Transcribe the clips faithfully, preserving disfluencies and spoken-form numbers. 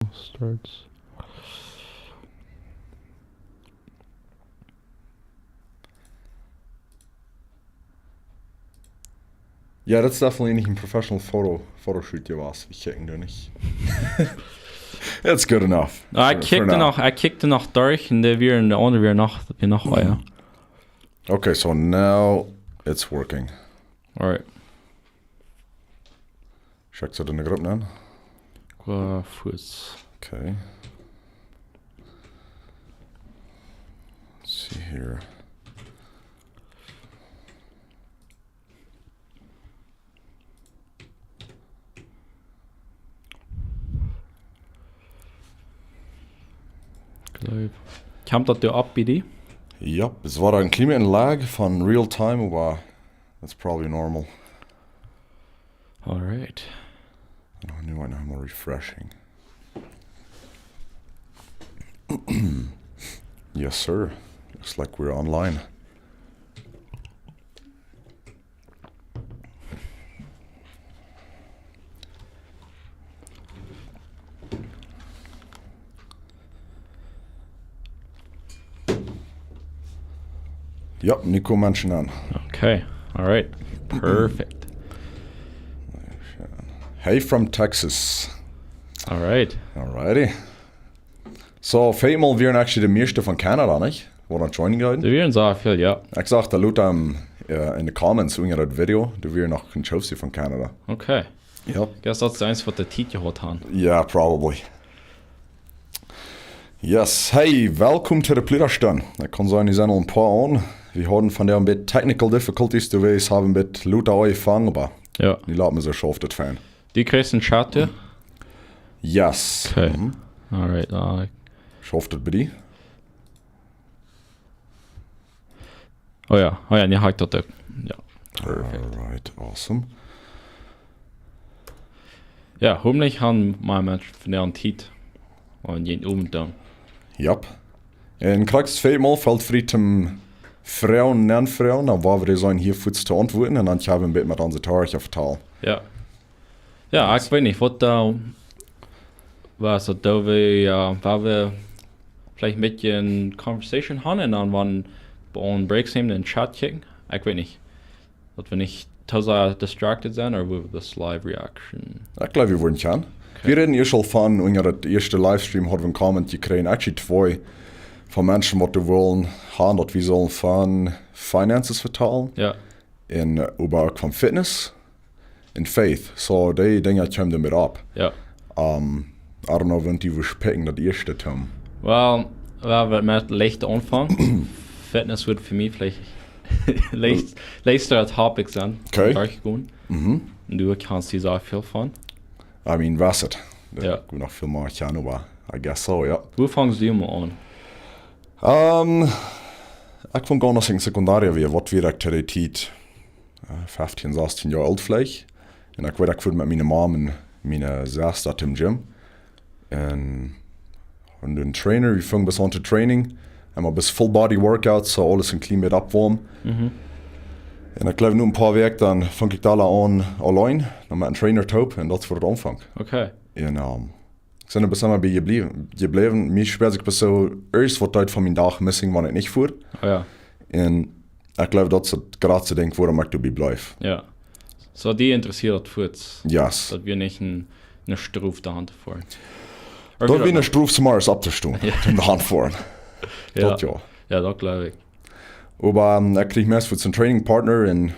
Starts. Yeah, that's definitely not a professional photo photoshoot, you asked. Ich checken do nicht. It's good enough. Ah, I kicked enough. I kicked enough durch, and they were in the only were noch enough. Oh, yeah. Okay, so now it's working. All right. Check that in the group now. Go first. Okay. Let's see here. Kjemt daut doa opp bie die? Yep, es woat een kjlien bät lag von real time, but that's probably normal. All right. Oh, nu right now I'm refreshing. Yes, sir. Looks like we're online. Yep, nu komen Menschen aun. Okay, all right. Perfect. Hey from Texas. All right. Alrighty. So, feel free, wie sent actually de mieeschte von Canada, nich? Waut aun joinen deeden. Dee wieren soo väl, jo. Ekj sach daut Lothar, äh, in de comments unja daut Video, doa wieren noch kjeene Josie von Canada. Okay. Jo. Guess daut es eent waut de Tiet jehaut haft. Yeah, probably. Yes, hey, welcome to de Pludastund. Ekj kaun sajen, dee sent aul een poa aun. Wie hauden vondoag een bät technical difficulties, doawäajen haben wie een bät lota aunjefongen, oba Jo. dee lot mie soo schauft et fein. Dee kjrichst een Chat, jo? Yes. Okay. Mhm. All right. Uh, Schauft et bie die? Oh jo, oh jo, nu hab ekj daut uk. Jo. Perfect. Alright, awesome. Jo, hopentlich haben mea Menschen vondoag Tiet aun dän Owent dan. Yep. Un krakjt tweemol felt frie toom froagen, aunfroagen, dan woa wie dee sennen hia fuaz to auntwuaden un dan kjenn wie een bät met onse Toorich vetalen. Jo. Jo, ekj weet nich, waut, äh, waut daut doa wie, äh, woa wie veleicht een bät eene Conversation haben un dan, wan wie aun Breaks nemen, een Chat checken. Ekj weet nich. Daut wie nich too sea distracted sent, or wie daut live reaction. Ekj jleew, wie woaren kjennen. Okay. Wie räden ieescht aul von, unja daut ieeschte Livestream hauden wie een Comment jekjräajen, actually twee, von Menschen waut dee wullen haben, daut wie sellen von Finances vetalen. Jo. Un, äh, oba uk von Fitness un Faith. So, dee Dinja kjeemen doa met opp. Jo. Um, I don't know, wan wie woaren picken daut ieeschte, Tom. Well, wie woaren met leichta aunfangen. Fitness woat fa mie veleicht leicht, leichta topic sennen. Okay. Derch gonen. Mhm. Un du kjanst dee soo väl von. I mean, weet et. Jo. Ekj woa noch väl mea kjennen, oba I guess so, jo. Wua fangst du mol aun? Um, ekj funk aun aus ekj en Sekundaria wia, waut wia ekj to dee Tiet, äh, feftieen, sastieen Joa oolt veleicht. Un ekj weet, ekj fua met miene Mom un miene Sesta toom Gym. Un, un dän Trainer, wie fungen bloos aun to training. Emma bloos full body workout, so aules een kjlien bät oppwoamen. Mhm. Un ekj jleew, no een poa Wäakj, dan funk ekj doa aun auleen, dan met een Trainer toop, un daut wia de Aunfank. Okay. Un, um, ekj sie doa bloos emma bie jeblie-, jebläwen. Mie spieed ekj bloos soo, ieescht waut Tiet von mienen Dach missing, wan ekj nich fua. Oh jo. Un ekj jleew, daut es daut jratste Dinkj, wuarom ekj doabie bliew. Jo. So, dee interessieet daut fuaz. Yes. Daut wia nich een, een Strof doa aun to foaren. Daut wia een Strof, zemorjes opptostonen. Jo. Toom doa aun foaren. Jo. Daut jo. Jo, daut jleew ekj. Oba, ähm, ekj kjrieech meist fuaz een Training Partner un,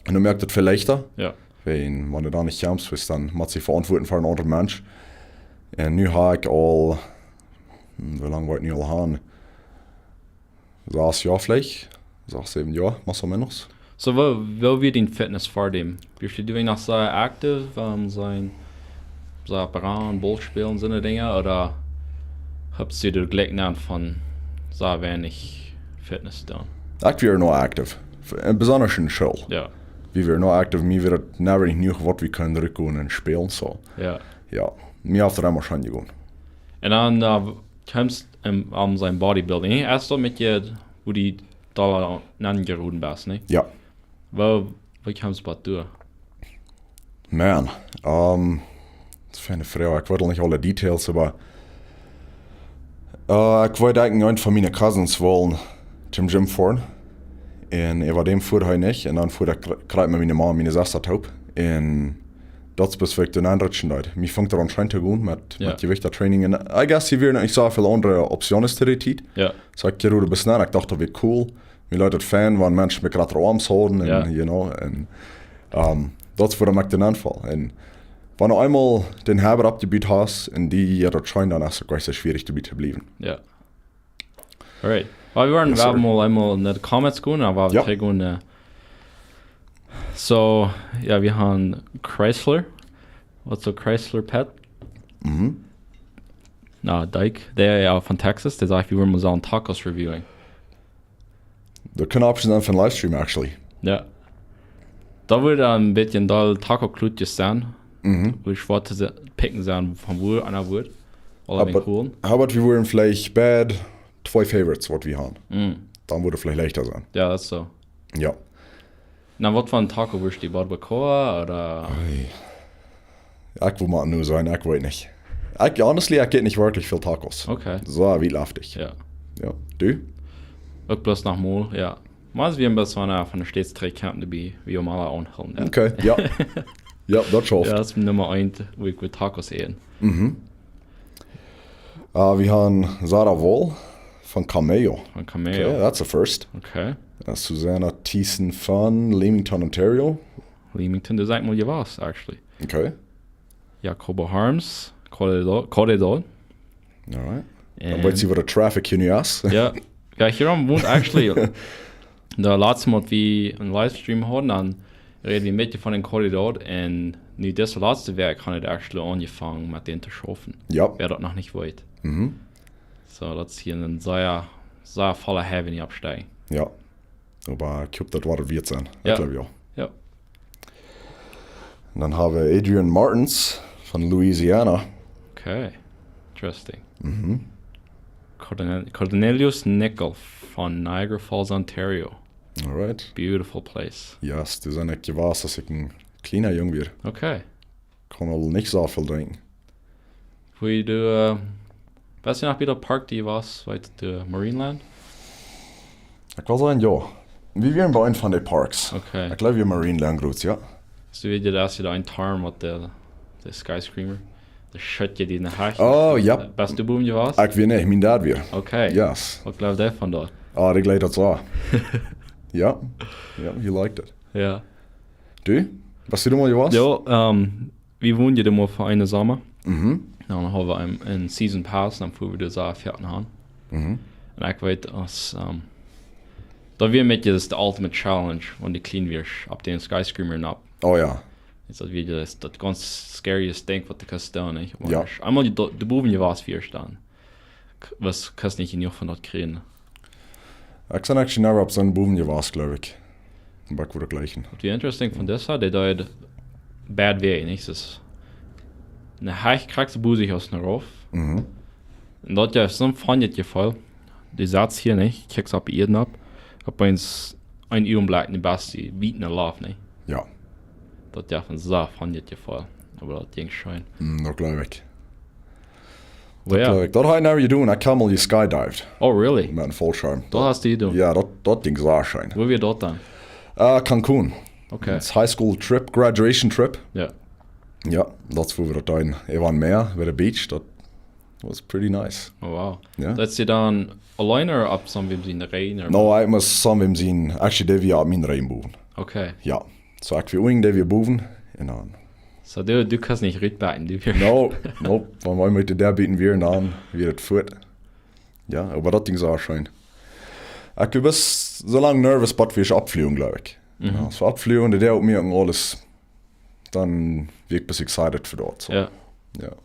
un dan moak daut väl leichta. Jo. Wan, wan du doa nich kjemst, dan motst du veauntwuaden fa een aundra Mensch. Un nu hab ekj aul, hm, woo lang woa ekj nu aul haben? Sas Joa veleicht. Sas, säwen Joa, más o menos. So, woo, woo wia dien Fitness ver däm? Wieescht du noch soo aktiv, ähm, soo, soo Ball spälen, soone Dinja, ooda hast du doa jlikj no von soo weinich Fitness doonen? Ekj wia noch aktiv. F-, un besonda en School. Jo. Wie wieren noch aktiv, mie wia daut never nich jenuach, waut wie kunnen drücken un spälen, so. Jo. Jo, mie haft daut emma scheen jegonen. Un dan, äh, kjemst, ähm, aun sien Bodybuilding. Ieescht daut met die, woo du doa aunjeroden best, nä? Jo. Woo, woo kjemst du doa? Man, ähm, Feine Froag. Ekj weet nich aule Details, oba äh, ekj weet eejentlich, een von miene Cousins wull toom Gym foaren. Un äwa däm fua hee nich. Un dan fua ekj krakjt met miene Mama un miene Sesta toop. Un daut es bloos woo ekj doa aunrutschen deed. Mie funk et aun scheen to gonen met, Ja. met Jewichtstraining. Un I guess hia wieren nich soo väl aundre Optionen to dee Tiet. Ja. So ekj kjikjt doa een bät no un ekj docht, daut wia cool. Mie leet et fein, wan Menschen met jratre Oarms hauden un, Ja. you know, un ähm, daut es wuarom ekj doa aunfunk. Un wan du eemol dän Habit oppjebut hast un die jeit daut scheen, dan es et nich soo schwierig, doabie to bliewen. Ja. Alright. Well, wie woaren Yes, well sir. mol eemol no de Comments gonen, dan woa wie Ja. trigj gonen. Äh, so, jo, wie haben Chrysler. Waut es Chrysler Pet? Mhm. Na, Dyke, dee jo von Texas, dee sajcht, wie woaren mol soo Tacos reviewen. Daut kunn een Option sennen fa een Livestream, actually. Jo. Daut wudd dan een bät een doll Taco-Klutjes sennen. Mhm. Woo schwoa to se-, picken sennen, von wua eena wudd. Ooda Aber- een coolen. How about wie woaren veleicht beid twee Favorites, waut wie haben? Mm. Dan wudd et veleicht leichta sennen. Jo, daut es soo. Jo. Na, waut fa een Taco wurscht du, Barbacoa ooda? Ei. Ekj wudd mau nu sennen, ekj weet nich. Ekj, honestly, ekj eet nich werkjlich väl Tacos. Okay. Soo, wie laftig. Jo. Jo. Du? Uk bloos noch mol, jo. Mau es wie een bät von, äh, von de States trigjkomen, doabie, wie wie mau aunhoolen. Jo. Okay, jo. Jo, daut schauft. Jo, daut es Numma eent, woo ekj wudd Tacos äten. Mhm. Äh, wie haben Sarah Wall von Cameo. Von Cameo. Okay, that's a first. Okay. Äh, Susanna Thiessen von Leamington, Ontario. Leamington, doa sie ekj mol jewast, actually. Okay. Jacobo Harms, Corridor. Corridor. Alright. Un Dan weet jie waut de Traffic hia nu es. Jo. Jo, hia wont actually. De latste Mol, woo wie een Livestream hauden, dan räd wie een bät von dän Corridor. Un nu dise latste Wäakj haud et actually aunjefongen met dän to schaufen. Jo. Wäa daut noch nich weet. Mhm. So, daut es hia een sea, sea volla Heaven hia oppsteijen. Jo. Oba ekj hop, daut woat et wieet sennen. Jo. Ekj jleew jo. Jo. Un dan haben wie Adrian Martins von Louisiana. Okay. Interesting. Mhm. Cornel-, Cornelius Nickel von Niagara Falls, Ontario. Alright. Beautiful place. Yes, doa sie ekj jewast, aus ekj een kjliena Jung wia. Okay. Kunn aul nich soo väl drinkjen. Woo du, äh, weetst du noch, woo de Park dee wia, weetst du, Marineland? Ekj wull sajen, jo. Wie wieren bie eenen von de Parks. Okay. Ekj jleew, wie Marineland groot, jo. So wia daut, aus du doa een Toren met de, de Skyscraper, dee schot die enne Hecht. Oh, jo. Best du bowen jewast? Ekj wia nich, mien Dad wia. Okay. Yes. Waut jleeft hee von doa? Ah, dee jleewd daut soo. Jo. Jo, he liked it. Jo. Du? Best du doa mol jewast? Jo, ähm, wie wonden doa mol fa eenen Somma. Mhm. Dan hauden wie een, een Season Pass, dan fuaren wie doa soo veatieen han. Mhm. Un ekj weet, aus, ähm, daut wia een bät de Ultimate Challenge, wan du kjlien wieescht, opp dän Skyscraper nopp. Oh jo. Es daut wia daut, daut gaunz scariest Dinkj, waut du kaust doonen, nich? Jo. Eemol dee, dee bowen jewast wieescht, dan k-, wurscht, kaust nich jenuach von daut kjrieen. Ekj sie actually never opp soon bowen jewast, jleew ekj. Oba ekj wudd jlikjen. Waut wia interesting von dise, dee deed bad Wada, nich? Daut es een Hecht, krakjt soo bosich aus een Rauf. Mhm. Un daut jeft soon funny Jefeel. Du sitst hia, nich? Kjikjst opp de Ieed nopp. Opp eemol een Uagenblikj, de baste Wieet enne Loft, nich? Jo. Daut jeft een sea funny Jefeel. Oba daut jinkj scheen. Mm, daut jleew ekj. Oba jo. Jleew ekj. Daut hab ekj never jedonen. Ekj hab mol jeskydived. Oh, really? Met een Fallschirm. Daut hast du jedonen? Jo, daut, daut jinkj sea scheen. Wua wia daut dan? Äh, Cancun. Okay. Daut es High School Trip, Graduation Trip. Jo. Jo, daut es wua wie daut deeden. Äwa een Mäa, bie de Beach. Daut was pretty nice. Oh, wow. Jo. Daut es dan auleen ooda opp someone sien Rügj, ooda? No, ekj must someone sien, actually, dee wia opp mienen Rügj bowen. Okay. Jo. So, ekj wia unjen, dee wia bowen. Un dan. So, du, du kaust nich rutbacken, du. No, no, wan wie met de Däa buten wieren, dan wia et fuat. Jo, oba daut jinkj sea scheen. Ekj wia bloos soo lang nervous, bat wie oppfluagen, jleew ekj. Mhm. Jo, aus wie oppfluagen, de Däa opmoaken, aules. Dan wia ekj bloos excited fa daut, so. Jo. Jo.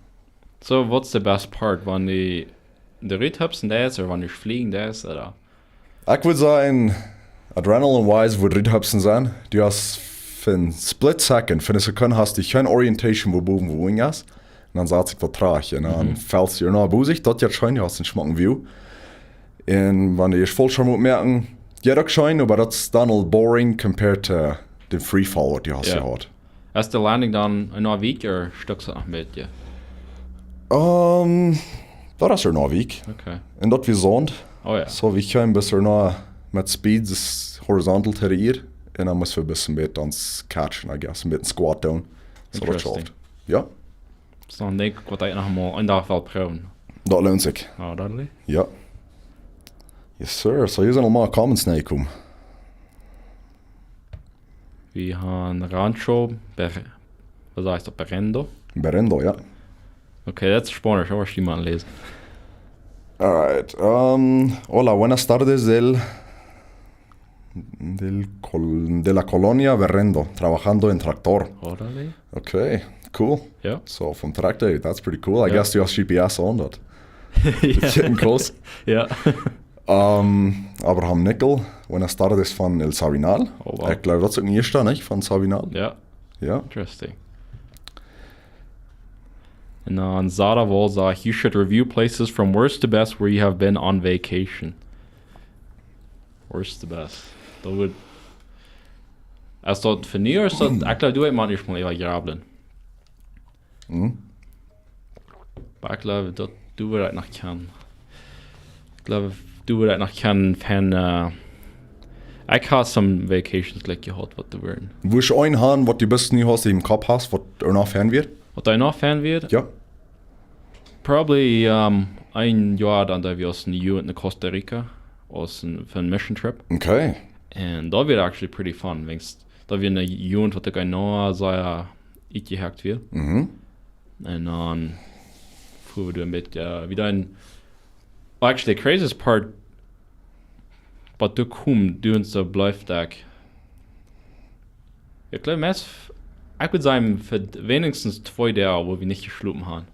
So, what's the best part? Wan du, de ruthupsen deist, ooda wan du fliegen deist, ooda? Ekj wudd sajen, adrenaline-wise wudd ruthupsen sennen. Du hast fa een split second, fa eene Sekunde hast du kjeene Orientation, wua bowen, wua unjen es. Un dan sat ekj waut trigj. Un dan Mhm. fellst du no bosich, daut jeit scheen, du hast een schmocken View. Un wan du ieescht Fallschirm opmoakst, jeit uk scheen, oba daut es dan aul boring compared to dän Freefall, waut du hast Jo. jehaut. Es de Landing dan enne Wieekj ooda stuckt daut noch een bät? Ehm, daut es enne Wieekj. Okay. Un daut wia Saunt. Oh jo. So, wie kjeemen bloos enne met Speed, daut es horizontal to de Ieed. Un dan mott wie bloos een bät ons catchen, I guess. Een bät squat doonen. So, daut Interesting. Schauft. Jo. Soo, dan denkj ekj, waut ekj noch mol eenen Dach well proowen. Daut loont sikj. Oh, daut leeft? Jo. Yes, sir. So, hia sent aul een poa comments nenjekomen. Wie haben Rancho, Ber-, waut sajcht daut? Berrendo? Berrendo, jo. Okay, daut es Spaunisch, oba ich woa mol läsen. All right. Um, hola, buenas tardes del, del col-, de la colonia Berrendo, trabajando en tractor. Órale. Okay, cool. Jo. So, vom Traktor, that's pretty cool. I Jo. guess du hast G P S aun daut. Jo. Kjikjen, close. Jo. Um, Abraham Nickel, buenas tardes von El Sabinal. Oh, wow. Ekj gleew, daut es uk een Ieeschter, nich? Von Sabinal. Jo. Jo. Interesting. And then Zada Wall said, "You should review places from worst to best where you have been on vacation." Worst to best. Daut woat, es daut fa nu, es daut, ekj gleew, du hast mol ieescht mol äwa jablen. Mhm. Oba ekj gleew, daut du woascht noch kjennen. Ekj gleew, du woascht noch kjennen von, äh, ekj hab some vacations, like, jehaut, waut du woascht. Woascht du eent haben, waut du bat nu hast, em Kopp hast, waut doa noch fein wia? Waut doa noch fein wia? Jo. Probably, um, een Joa dan, daut wie aus eene Jugend no Costa Rica, aus een, fa een Mission Trip. Okay. Un daut wia actually pretty fun, wiels daut wia eene Jugend, waut ekj noch sea utjehakt wia. Mhm. Un dan fuaren wie doa een bät, äh, wada een, actually, the craziest part, waut doa kjeem, doa soo bleef ekj. Ekj gleew, meist, ekj wudd sajen, fa weinichstens twee Doag, wua wie nich jeschlopen haben.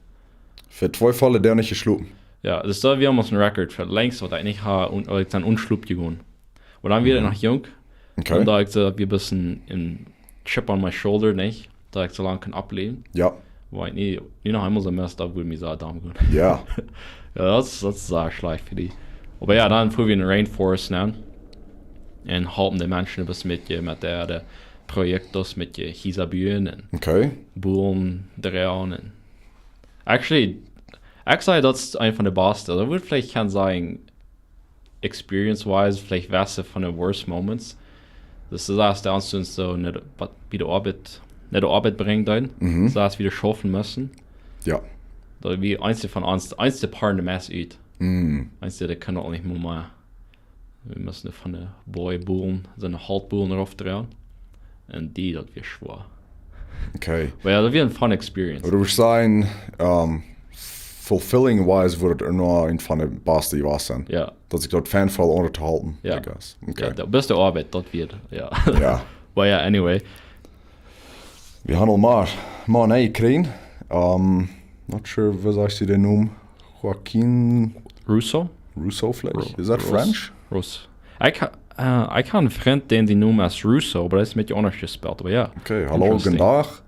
Fa twee volle Doag nich jeschlopen? Jo, daut wia aulmost een Record fa längst, waut ekj nich hab, un, waut ekj dan onen Schlop jegonen. Oba dan wia ekj Mhm. noch junk. Okay. Un daut ekj soo, wia een bät een chip on my shoulder, nich? Daut ekj soo lang kaun aufläwen. Jo. Oba ekj nich, nich noch eemol soo mest, daut wudd mie soo domm doonen. Jo. Jo, daut es, daut es sea schlajcht fa die. Oba jo, dan fuaren wie en de Rainforest nenn. Un halpen de Menschen een bät met je, met de, de proyectos, met je Hiesa buen un Okay. Bulen dreien un actually, actually, daut es eent von de baste. Daut wudd veleicht kjennen sajen, experience-wise, veleicht waut von de worst moments. Daut es, daut es de Aunstoot soo, nich, waut wie de Oabeit, nich de Oabeit brinjen dan. Mhm. Daut es, wie wie schaufen motten. Jo. Daut wia eent von ons, eent de Poat de meist ut. Mhm. Eent, dee kunn uk nich mea. Wie motten von de Boy Bulen, soone Holtbulen rauf dreien. Un dee, daut wia schwoa. Okay. Oba jo, daut wia een fun experience. Oba du wurscht sajen, ähm, fulfilling-wise wudd et noch eent von de baste jewast sennen. Jo. Daut ekj daut fein väl aundasch haud, Jo. I guess. Okay. Jo, daut best de Oabeit, daut wia, jo. Jo. Oba jo, anyway. Wie haben aul mea, mea nenjekjräajen. Ähm, not sure, woo sajchst du dän Nomen? Joaquin Russo? Russo veleicht? Ru-, Is that Russ-, French? Russ. Ekj ha-, äh, ekj hab eenen Frint, dän sien Nomen es Russo, oba daut es een bät aundasch jespelt, oba jo. Okay, hallo, Interesting. Gooden Dach.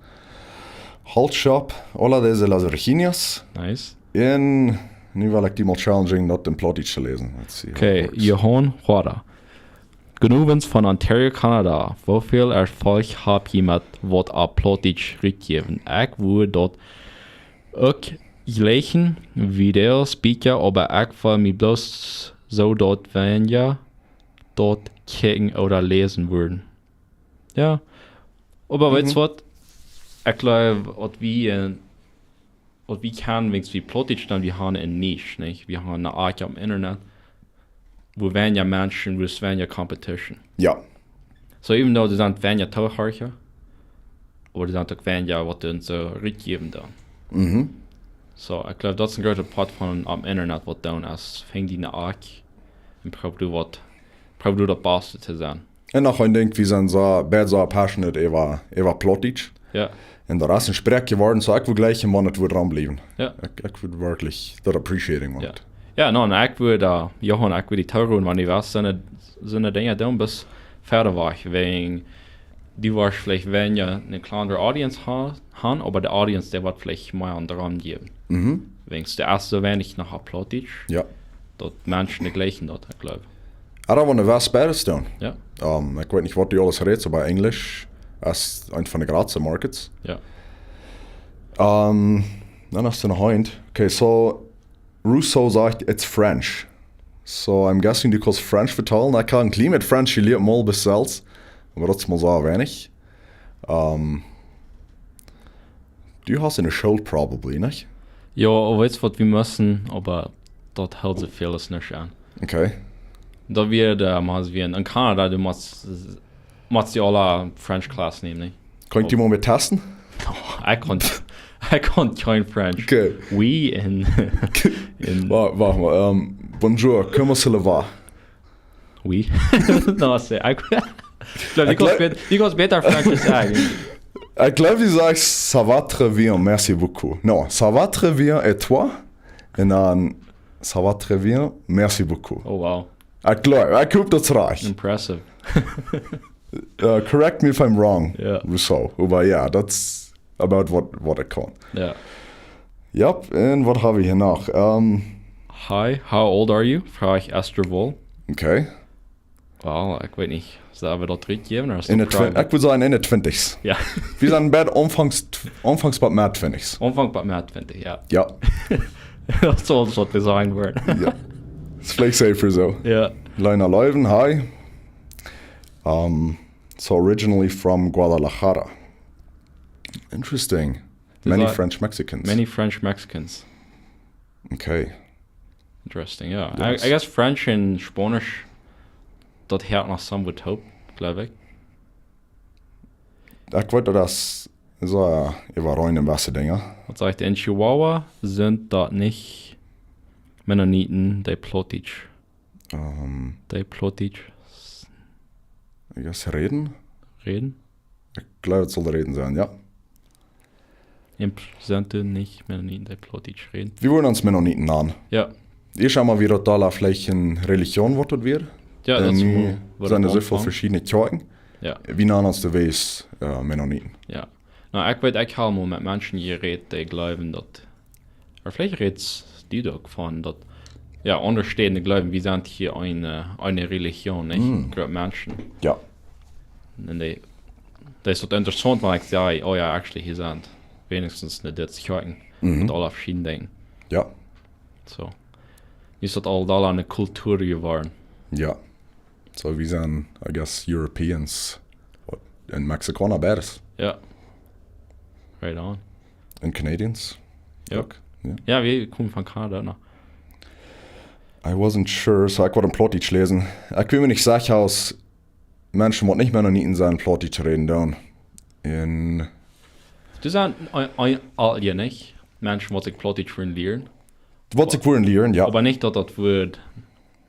Halt shop. Hola desde las Virginias. Nice. Un nu well ekj die mol challengen, daut en Plautdietsch to läsen. Let's see how it Okay, works. Johan Huada. Goodenowen von Ontario, Kanada. Woo väl Erfolg hab jie met waut opp Plautdietsch rutjäwen? Ekj wudd daut uk jlikjen, Videos, Bieekja, oba ekj feeld mie bloos soo, daut weinja daut kjikjen ooda läsen wudden. Jo. Oba weetst Mhm. waut? Ekj gleew, waut wie, äh, waut wie kjennen, wiels wie Plautdietsch sent, wie haben eene Nisch, nich? Wie haben eene Akj oppem Internet, wua weinja Menschen, wua es weinja Competition. Jo. So, even though doa sent weinja Toohorcha, oba doa sent uk weinja, waut dan soo rutjäwen dan. Mhm. So, ekj gleew, daut es een groota Poat von oppem Internet, waut dan es, fang diene Akj un proow du waut, proow du daut baste to sennen. Un noch een Dinkj, wie sent soo, beid soo passionate äwa, äwa Plautdietsch. Jo. Un daut es eene Sproak jeworden, so ekj wudd jlikjen, wan et wudd doaraun bliewen. Jo. Ekj, ekj wudd werkjlich daut appreciating, Jo. want Jo, no, un ekj wudd, äh, Johan, ekj wudd die tooroden, wan du west, soone, soone Dinja doonen, best wieda wajch, wäajen du woascht veleicht weinja eene kjleinere Audience ha-, haben, oba de Audience, dee woat veleicht mea aun doaraun jäwen. Mhm. Wäajen doa es soo weinich noch opp Plautdietsch. Jo. Daut Menschen nich jlikjen daut, ekj gleew. Oba wan du west beides doonen. Jo. Ähm, ekj weet nich, waut du aules rätst, oba Enjlisch, Daut es eent von de jratste Markets. Jo. Ähm, dan es doa noch eent. Okay, so Russo sajcht, it's French. So, I'm guessing du kaust French vetalen. Ekj kaun een kjlien bät French, jelieet mol bes selfst. Oba daut es mol soo weinich. Ähm, du hast enne School probably, nich? Jo, oba weetst waut, wie musten, oba daut helt sikj väl nich aun. Okay. Daut wia, äh, mol wia enn Kanada, du motst, motst dee aule French Class nämen, nich? Kaun ekj die mol met testen? Oh, ekj kaun, ekj kaun kjeen French. Okay. Oui un, un Wa-, wacht mol, ähm, bonjour, comment ça va? Oui. No, see, ekj, ekj jleew, du kaust bät-, du kaust bäta French sajen. Ekj jleew, du sajchst, ça va très bien, merci beaucoup. No, ça va très bien, et toi? Un dan, ça va très bien, merci beaucoup. Oh, wow. Ekj jleew, ekj hop daut es rajcht. Impressive. Uh, correct me if I'm wrong. Jo. So, oba jo, that's about what, what I can. Jo. Yep, un waut hab wie hia noch? Ähm, Hi, how old are you? Froagt Esther Wohl. Okay. Well, ekj weet nich. Sell wie daut trigjjäwen, ooda es daut private? Ekj wudd sajen, enne Twintichs. Jo. Wie sent bie Aunfangs tw-, Aunfangs bie Med Twintichs. Aunfangs bie Med Twintichs, jo. Jo. Daut saul waut wie sajen woaren. Jo. Es veleicht safer soo. Jo. Lena Leuven, hi. Um, so originally from Guadalajara. Interesting. Many French Mexicans. Many French Mexicans. Okay. Interesting, jo. Yes. I, I guess French un Spaunisch, daut heat noch somewhat toop, jleew ekj. Ekj weet, daut es soo, äh, äwarein en jewesse Dinja. Waut sajcht, enn Chihuahua sent daut nich Mennoniten, dee Plautdietsch. Ähm, Dee Plautdietsch. I guess räden? Räden? Ekj jleew, daut saul räden sennen, jo. Em Präsente nich Mennoniten, dee Plautdietsch räden. Wie wudden ons Mennoniten nanen. Jo. Ieescht emol wia daut aul veleicht eene Religion, waut daut wia. Jo, un daut es nu sent doa soo väl veschiedne Kjoakjen. Jo. Wie nanen ons de Wees, äh, Mennoniten. Jo. No, ekj weet, ekj hab mol met Menschen jerät, dee jleewen daut, ooda veleicht rätst du uk von daut, jo, aundre Städen jleewen, wie sent hia eene, äh, eene Religion, nich? Mm. Grupp Menschen. Jo. Un dee, daut es waut interessaunt, wan ekj saj, oh jo, actually, hia sent weinichstens ne Dutsch Kjoakjen. Mhm. Met aule veschiedne Dinja. Jo. So. Nu es daut aul, aul eene Kultua jeworden. Jo. So, wie sent, I guess, Europeans, waut, un Mexikauna beides. Jo. Right on. Un Canadians. Jo. Uk. Jo. Jo, wie komen von Kanada, no? I wasn't sure, so ekj wull en Plautdietsch läsen. Ekj weet mie nich secha aus Menschen, waut nich Mennoniten sent, Plautdietsch räden doonen. Un Doa sent een, een, aul, jo, nich? Menschen, waut sikj Plautdietsch wudden lieren. Waut sikj wudden lieren, jo. Oba nich daut daut wudden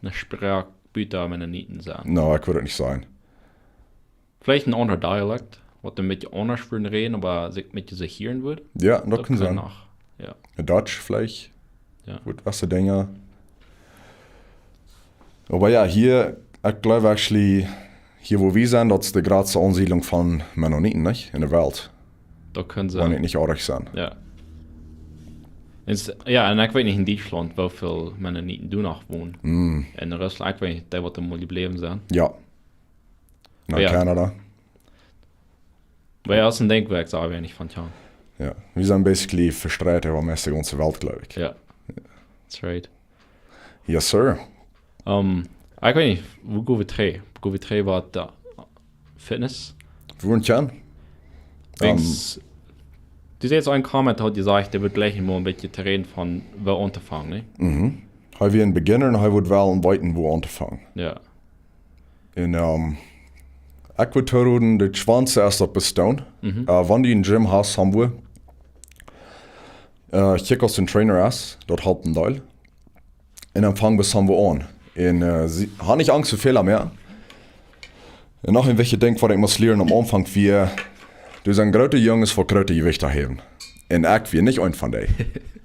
eene Sproak buta Mennoniten sent. No, ekj wudd daut nich sajen. Veleicht een aundra Dialekt, waut een bät aundasch wudden räden, oba sikj, met sikj hieren wudd. Jo, daut kaun sennen. Noch. Jo. Dutch veleicht. Jo. Waut, waut fa Dinja. Oba jo, hia, ekj jleew actually, hia wua wie sent, daut es de jratste Aunsiedlunk von Mennoniten, nich? Enne Welt. Daut kaun sennen. Wan ekj nich oajch sie. Jo. Un s-, jo, un ekj weet nich en Dietschlaunt, woo väl Mennoniten doa noch wonen. Mm. Un en Russlaunt, ekj weet nich, dee waut doa mol jebläwen sent. Jo. No, jo. Kanada. Oba jo, daut es een Dinkj, wua ekj saj, weinich von kjan. Jo. Wie sent basically vestreit äwa meist de gaunze Welt, jleew ekj. Jo. That's right. Yes, sir. Ähm, ekj weet nich, wua go wie trigj? Go wie trigj waut, äh, Fitness? Wua wie kjan? Denkjst, ähm, du sätst, een Comment haud jesajcht, dee wudd jlikj mol een bät to räden von wua auntofangen, nä? Mhm. Hee wia een Beginner un hee wudd wellen weeten, wua auntofangen. Jo. Un, ähm, ekj wudd tooroden, de schwoaste es daut Bestonen. Mhm. Äh, wan du een Gym hast, haben wir. Äh, check aus een Trainer es, daut halpt een Deel. Un dan fang wie somewhere aun. Un, äh, sie, hab nich Angst fa Fäla moaken. Un noch een wichtjet Dinkj, waut ekj must lieren aum Aunfank, wia, doa sent groote Junges, waut groote Jewichta häwen. Un ekj wia nich eent von dee.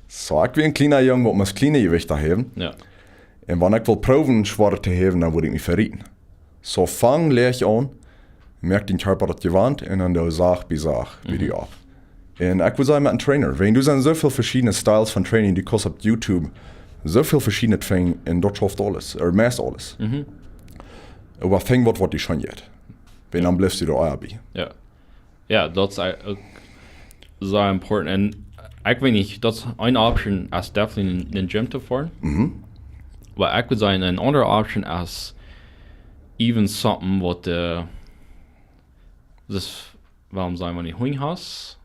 So, ekj wia een kjliena Jung, waut must kjliene Jewichta häwen. Jo. Un wan ekj wull proowen, schwoare to häwen, dan wudd ekj mie verieten. So, fang läach aun, moak dän Kjarpa daut jewant un dan doo sacht bie sacht, bie Mhm. die auf. Un ekj wudd sajen met een Trainer, wiels doa sent soo väl veschiedne Styles von Training, du kaust opp YouTube soo väl veschiedne finjen un daut schauft aules, ooda meist aules. Mhm. Oba finj waut, waut die scheen jeit. Wiels Jo. dan blifst du doa bie. Jo. Ja, daut es uk sea important. Un ekj weet nich, daut es eene Option, es definitely een, een gym to foaren. Mhm. Oba ekj wudd sajen, eene aundre Option es even something waut, äh, daut, wuarom sajen wie nich, Hunj hast,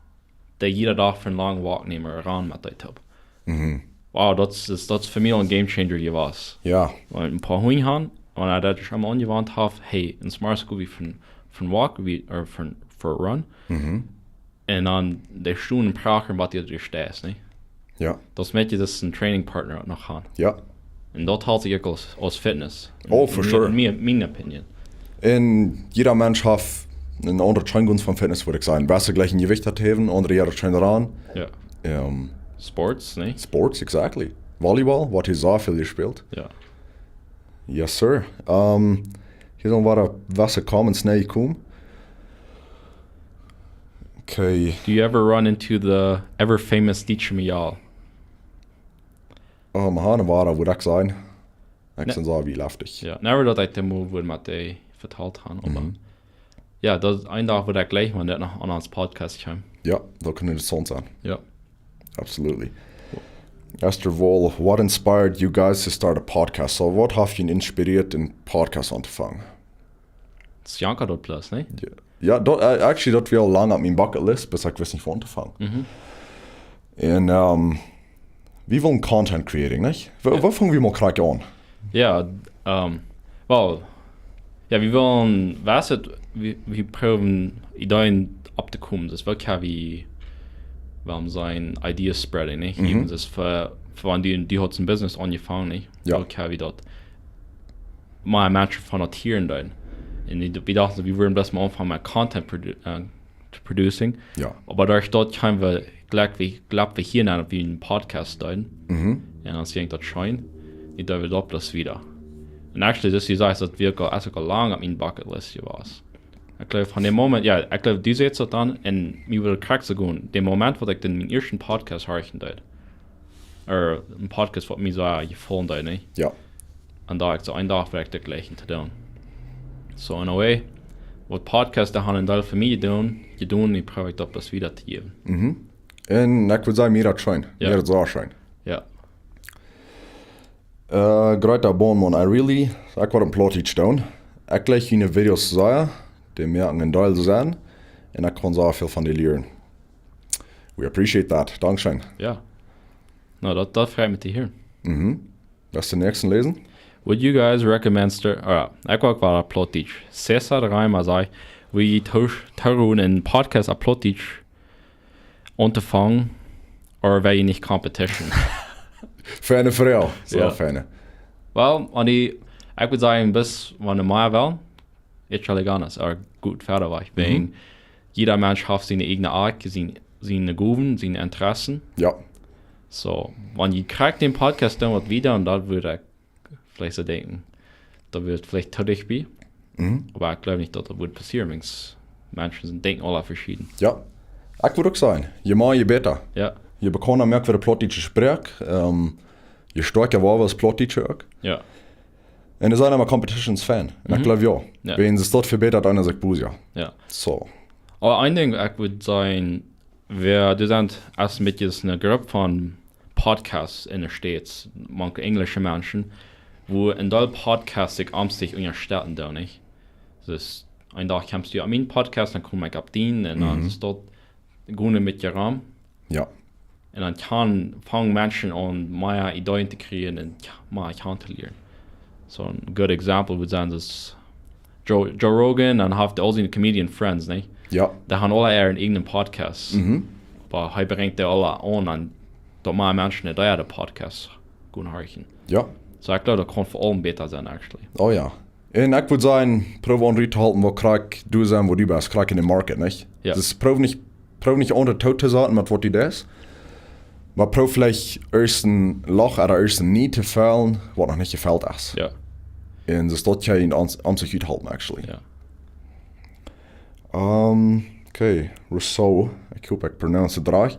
dee jieda Dach fa een langen Walk nämen, ran met dee toop. Mhm. Wow, daut es, daut es fa mie een game changer jewast. Ja. Wan een poa Hunj han, wan ekj daut eemol aunjewant hab, hey, en Smart School wie fa een, fa een Walk, wie, ooda fa een, fa een Run. Mhm. Un dan dee Stunden prachen, waut du doa steist, nä? Ja. Daut moakt die, daut es een Training Partner noch han. Ja. Un daut halpt sikj uk aus, aus Fitness. Oh, for sure. In mien, mien opinion. Un jieda Mensch haft een aundret Scheengunst von Fitness, wudd ekj sajen. Best jlikj een Jewicht to heewen, aundre jlikj scheen ran. Ja. Ähm, Sports, nä? Sports, exactly. Volleyball, waut hee sea väl jespält. Ja. Yes, sir. Ähm, hia sent wada waut Comments nenjekomen. Okay. Do you ever run into the ever famous Teacher Mial? Ähm, han wada, wudd ekj sajen. Ekj sie sea wie leftich. Ja, never daut ekj daut mol wudd met die vetalt han, oba. Mhm. Ja, daut es een Dach, wudd ekj jlikj, wan daut noch aun ons Podcast kjemt. Ja, daut kunn interessaunt sennen. Ja. Absolutely. Esther Wall, what inspired you guys to start a podcast? So, waut haft junt inspirieet, een Podcast auntofangen? Daut es Janka daut plus, nä? Ja, ja, daut, äh, actually, daut wia aul lang opp miene Bucketlist, bloos ekj wist nich, wua auntofangen. Mhm. Un, ähm, wie wellen Content creating, nich? Wua, ja, wua fungen wie mol krakjt aun? Ja, ähm, well, ja, wie wellen, waut es, wie, wie proowen Ideen opptokomen. Daut es waut wie, wuarom sajen, Idea spreading, nich? Mhm. Even daut es fa, fa wan du, du hast een Business aunjefangen, nich? Ja. Waut wie daut mea Menschen von daut hieren doonen. Un wie, wie dochten, wie wudden bloos mol aunfangen met Content produ-, äh, to producing. Ja. Oba doaderch daut kjeemen wie jlikj, wie, jlikj wie hia aun, daut wie een Podcast doonen. Mhm. Un dan denkj ekj daut scheen, ekj doo daut bloos wieda. Un actually, daut es, daut wia uk aul, es uk aul lang opp miene Bucketlist jewast. Ekj jleew, von däm Moment, ja, ekj jleew, du sajchst daut dan, un mie wudd krakjt soo gonen. Däm Moment, waut ekj dan mienen ieeschten Podcast horchen deed. Ooda een Podcast, waut mie soo jefollen deed, nä? Ja. Un daut ekj soo een Dach werkjlich jlikj to doonen. So, in a way, waut Podcasts doa han een Deel fa mie jedonen, jedonen, nu proow ekj daut bloos wieda to jäwen. Mhm. Un ekj wudd sajen, mie daut scheen. Ja. Mie daut sea scheen. Ja. Äh, Greta Bornmann, I really, ekj wudd een Plautdietsch doonen. Ekj jlikj june Videos sea, dee moaken een Deel sennen. Un ekj kaun sea väl von dee lieren. We appreciate that. Dankscheen. Ja. Na, daut, daut freit mie to hieren. Mhm. West du dän näakjsten läsen? Would you guys recommend star-, ah, ekj wull uk waut opp Plautdietsch. Cesar Reima säd, wie to-, to een Podcast opp Plautdietsch auntofangen, or wea jie nich Competition? Feine Froag. Sea, ja, feine. Well, aun dee, ekj wudd sajen, bloos wan eena mea well, echale ganas, ooda goot wieda wajch. Mhm. Wäajen jieda Mensch haft siene eejne Oakj, sien, siene Gowen, siene Interessen. Ja. So, wan jie krakjt dän Podcast doonen, waut wie doonen, dan wudd ekj veleicht soo denkjen, daut woat veleicht to dicht bie. Mhm. Oba ekj jleew nich, daut daut woat passieren, wäajen Menschen sent, denkjen aule veschieden. Ja. Ekj wudd uk sajen, je mea, je bäta. Ja. Je bekaunder moak wie de Plautdietsche Sproak, ähm, je stoakja woa wie aus Plautdietsche uk. Ja. Un doa sent emma Competitions fein. Un ekj, mhm, jleew, jo. Ja. Wäajen daut vebätat eena sikj bloos, jo. Ja. So. Oba een Dinkj, ekj wudd sajen, wie, doa sent aus een bät eene Grupp von Podcasts enne States, mank enjlische Menschen, wua een Deel Podcasts sikj aun sikj unjastetten doonen, nich? Dus, een Dach kjemst du opp mienen Podcast, dan kom ekj opp dienen, un dan, mhm, es daut gonen met je rom. Ja. Un dan kjennen, fangen Menschen aun, mea Ideen to kjrieen un kj-, mea kjanen to lieren. So een good example would sennen, dus Joe, Joe Rogan, dan haft hee aul siene comedian friends, nä? Ja. Dee han aule äaren eejnen Podcast. Mhm. Oba hee brinjt dee aule aun, un daut mea Menschen dee äare Podcast gonen horchen. Ja. So, ekj jleew, daut kaun fa aulen bäta sennen, actually. Oh ja. Un ekj wudd sajen, proow aun rut to hoolen, wua krakjt du sent, wua du best, krakjt en dän Market, nich? Ja. Dus proow nich, proow nich aundre doot to saten met waut du deist. Oba proow veleicht ieescht een Loch ooda ieescht een Need to fellen, waut noch nich jefelt es. Ja. Un dus daut kaun je aun, aun sikj uthalpen, actually. Ja. Ähm, okay, Rousseau, ekj hop, ekj pronounce it right.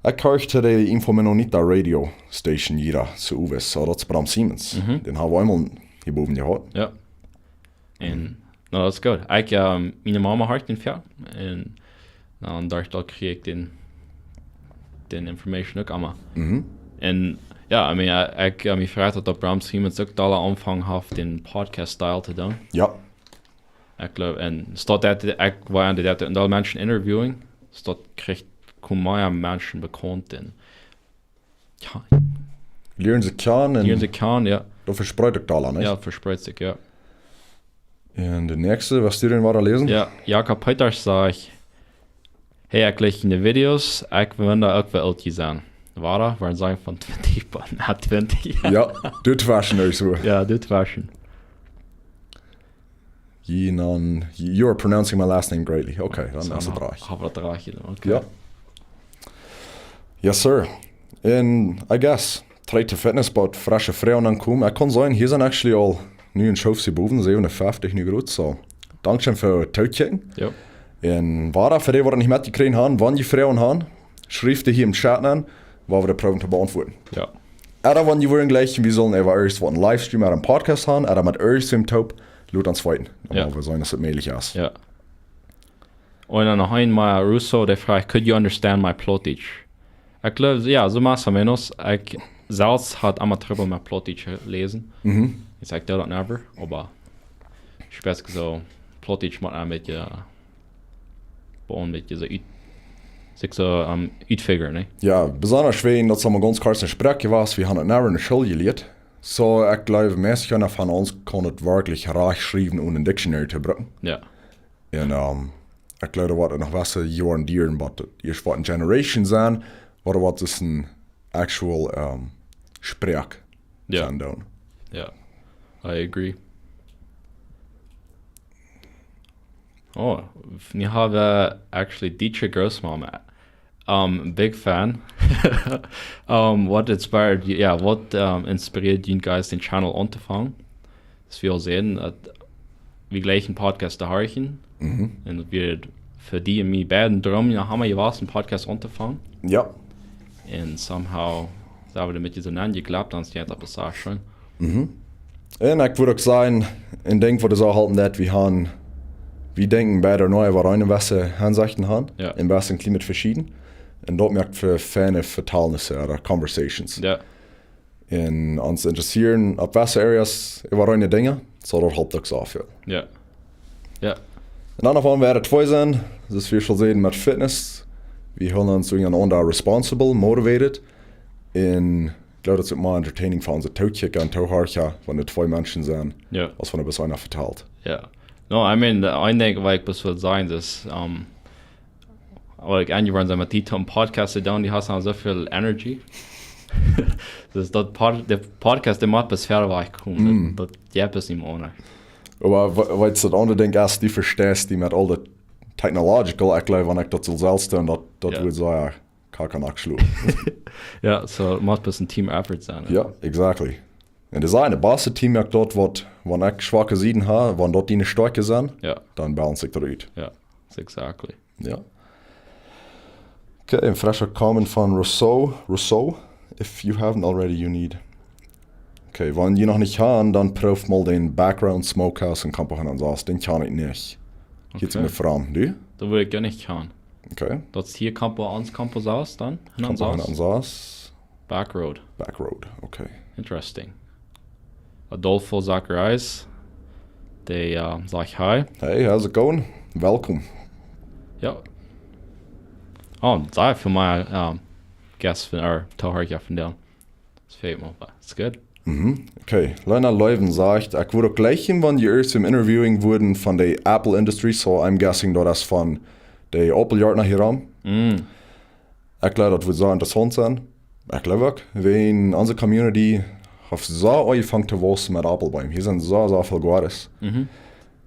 Ekj horch to de Info Mennonita Radio Station hia, soo wie, so daut es Bram Siemens. Mhm. Dän hab wie eemol hia bowen jehaut. Ja. Un, mhm, No, daut es goot. Ekj, ähm, miene Mama horcht dän väl. Un, no, un doa, doa kjrie ekj dän, dän Information uk emma. Mhm. Un, jo, I mean, ekj, ekj, äh, mie freit daut, daut Bram Siemens uk doa aunjefongen haft, dän Podcast-Style to doonen. Jo. Ekj jleew, un staut daut, ekj woa aun daut, un aul Menschen interviewen, staut kjricht, kome mea Menschen bekaunt un, jo, Lieren see kjanen un lieren see kjanen, jo. Daut vespreit uk doa, nich? Jo, vespreit sikj, jo. Un de näakjste, waut du dan wada läsen? Jo, Jakob Peters sajcht: "Hey, ekj jlikj june Videos, ekj wunda uk, woo oolt jie sent." Wada, woaren see von twintich bat no twintich. Jo, dit waschen uk soo. Jo, dit waschen. Jie nan, you are pronouncing my last name greatly. Okay, dan So, es et no, rajcht. Hab daut rajcht, okay. Jo. Yes, sir. And I guess, trigj to Fitness, but fresche Froagen aunkomen. Ekj kaun sajen, hia sent actually aul nu een Schoof bowen, säwenunfeftich nu groot, so. Dankscheen fa daut Tookjikjen. Jo. Un wada, fa dee, waut daut nich metjekjräajen haben, wan jie Froagen haben, schrieft dee hia em Chat aun, woa wie dee proowen to beauntwuaden. Jo. Ooda wan jie wudden jleichen, wie sellen eefach ieescht waut een Livestream ooda een Podcast haben, ooda met ieescht een Toop, lot ons weeten. Jo. Dan woa wie seenen, aus et mäajlich es. Jo. Un dan noch eemol Russo, dee fruach: "Could you understand my Plautdietsch?" Ekj jleew, jo, soo más o menos. Ekj selfst haud emma Trubbel met Plautdietsch läsen. Mhm. Ekj saj, "I don't never", oba ekj weet soo, Plautdietsch mott een bät, äh, bie ons een bät soo ut-, sikj soo, ähm, utfigure, nä? Jo, besonda wäajen daut et mau gaunz kort eene Sproak wia, wie haben et never enne School jelieet. So, ekj jleew, meist kjeena von ons kaun et werkjlich rajcht schriewen, onen een Dictionary to brucken. Jo. Un, ähm, ekj jleew, daut woat noch waut Joaren dieren, waut et ieescht woat eene Generation sennen, waut et woat dus eene actual, ähm, Sproak Jo. sennen doonen. Jo, I agree. Oh, nu haben wie actually Dietsche Großmama. Um, big fan. Um, what inspired you, jo, waut, um, inspirieed junt guys dän Channel auntofangen? Daut wie aul säden, daut wie jleichen Podcasts to horchen. Mhm. Un daut wia fa die un mie beiden Droom, jo, haben wie jewast een Podcast auntofangen. Jo. Un somehow sent wie doamet soo aunjeklappt, dan es daut ieescht opp de Saach scheen. Mhm. Un ekj wudd uk sajen, een Dinkj, waut wie soo halpen, daut wie haben, wie denkjen beid noch äwa eene Wesse Aunsechten haben, Jo. een bät kjlien veschieden. Un daut moakt fa feine Vetalnisse ooda Conversations. Jo. Un ons interessieren opp wesse Areas äwa eene Dinja, so daut halpt uk soo väl. Jo. Jo. Un dan noch waut wie twee sent, daut wie aul säden met Fitness. Wie hoolen ons eenaunda responsible, motivated. Un ekj jleew, daut es uk mea entertaining fa onse Tookjikja un Toohorcha, wan et twee Menschen sent, Jo. aus wan et bloos eena vetalt. Jo. No, I mean, de een Dinkj, waut ekj bloos well sajen, es, um, waut ekj aunjewoaren sie met die Tom Podcast to doonen, du hast dan soo väl Energy. Dus daut Pod-, de Podcast, dee mott bloos wieda wajchkomen. Mm. Daut, daut jeft et nich mea. Oba we-, weetst, daut aundre Dinkj es, du vesteist die met aul daut technological, ekj jleew, wan ekj daut saul selfst doonen, daut, daut Jo. wudd sea kak un akschlu. Jo, so, mott bloos een Team Effort sennen, jo. Jo, exactly. Un daut es een best Team, ekj daut waut, wan ekj schwake Sieden hab, wan daut diene Stoakje sent, Jo. dan balance ekj daut ut. Jo, exactly. Jo. Okay, een frescha Comment von Rousseau. Rousseau, if you haven't already, you need. Okay, wan jie noch nich haben, dan proowt mol dän Background Smokehouse en Campo Hernán Zas. Dän kjan ekj nich. Hia Okay. es mie fram. Du? Daut wudd ekj goanich kjanen. Okay. Daut es hia Campo, ons Campo Zas dan? Hernán Campo Zas? Hernán Zas. Back Road. Back Road, okay. Interesting. Adolfo Zacharias, dee, uh, sajcht hi. Hey, how's it going? Welkom. Jo. Oh, dankscheen fa mien, um, guest von, or Toohorcha von dän. Daut felt mie, it's good. Mhm. Okay, Lena Leuven sajcht: "Ekj wudd uk jleichen, wan jie ieescht een Interview wudden von de Apple Industry, so I'm guessing daut es von de Apple Yard no hia rom." Mm. Ekj jleew, daut wudd sea interessaunt sennen. Ekj jleew uk, wan onse Community haft soo aunjefongen to wausen met Aupelbeem. Hia sent soo, soo väl Goades. Mhm.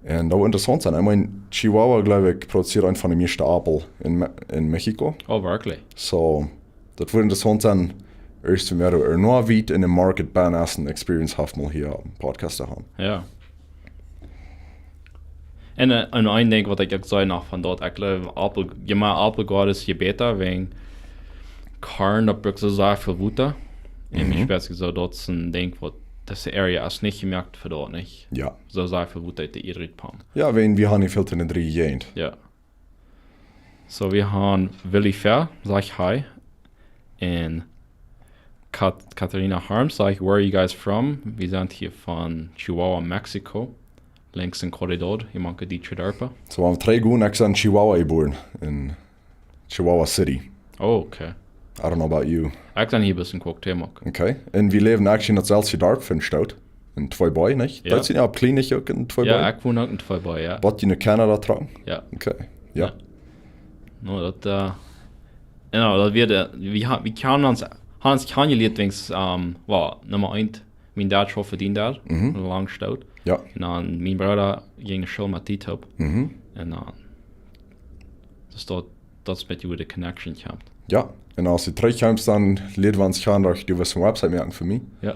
Un daut wudd interessaunt sennen. I mean, Chihuahua, jleew ekj, produzieet eent von de mieeschte Aupel en Me-, en Mexiko. Oh, werkjlich? So, daut wudd interessaunt sennen, ieescht mea äwa noch wieda en dän Market bennen, aus een Experience haft, mol hia een Podcast to haben. Jo. Un, äh, un een Dinkj waut ekj uk saj noch von daut, ekj jleew, Aupel, je mea Aupel Goades, je bäta, wäajen Korn, daut brukt soo sea väl Wota. Un Mhm. ekj weet soo, daut es een Dinkj waut Dise area es nich jemoakt fa daut, nich? Jo. Soo sea väl Wota ut de Ieed rutpompen. Jo, wäajen wie haben hia väl to ne dree Jäajent. Jo. So, wie haben Willi Fair, sajcht hi. Un Kat Katharina Harms, sajcht, "Where are you guys from?" Wie sent hia von Chihuahua, Mexiko. Links en Corridor, hia mank de dietsche Darpa. So, wie haben dree Gonen, ekj sie en Chihuahua jebuaren, en Chihuahua City. Oh, okay. I don't know about you. Ekj sie hia een bät en Cuauhtémoc. Okay. Un wie läwen actually en datselsje Darp, en Stoot. En Twee Boy, nich? Jo. Daut sent jo opp Kjlien uk en Twee Boy? Jo, ekj won uk en Twee Boy, jo. Waut, jie no Kanada trocken? Jo. Okay. Jo. Jo. No, daut, eh, you know, daut wie de, wie ha-, wie kjanen ons, haben ons kjanen jelieet, denkj ekj, ehm, well, Numma eent, mien Dad schauft fa dän Dad, Mhm. en lang Stoot. Jo. Un dan mien Brooda jinkj no School met dee toop. Mhm. Un dan, daut es daut, daut es een bät woo de connection kjemt. Jo, un aus du trigjkjemst, dan lieed wie ons kjanen, daut du wurscht ne Website moaken fa mie. Jo.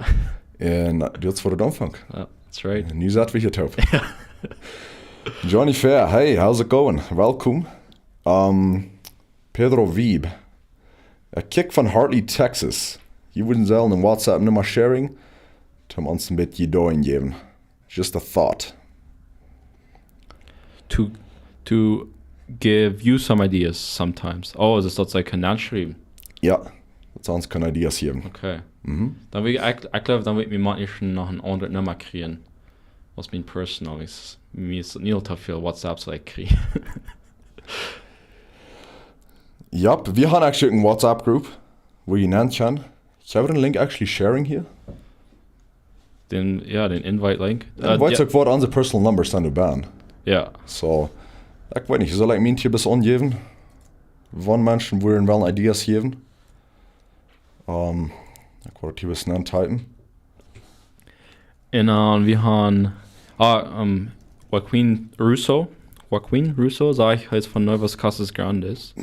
Un, eh, daut es woo daut aunfangt. Jo, that's right. Un nu sent wie hia toop. Jo. Johnny Fair, hey, how's it going? Welcome. Um, Pedro Wieb, ekj kjikj von Hartley, Texas. Jie wudden sellen ne WhatsApp Numma sharen, om ons een bät Ideeen jäwen. Just a thought. To, to give you some ideas sometimes. Oh, es daut, see kjennen aunschriewen? Jo, daut see ons kjennen Ideas jäwen. Okay. Mhm. Dan well ekj, ekj, ekj jleew, dan well ekj mie mau noch een aundret Numma kjrieen. Waut mien personal es. Mie es daut nich to väl WhatsApps, waut ekj kjrie. Jo, wie haben actually ne WhatsApp Group, woo jie nenn kjennen. Ekj hab dän Link actually sharing hia. Dän, jo, dän Invite Link. Un Eh, weetst jo. Uk, woo onse personal Numbers dan nu sent. Jo. So, ekj weet nich, saul ekj mien hia bät aunjäwen? Wan Menschen wudden wellen Ideas jäwen? Ehm, ekj woa daut hia bät nenn typen. Un dan, wie haben, ah, ehm, Joaquin Russo. Joaquin Russo, sajcht, hee es von Nuevos Casas Grandes.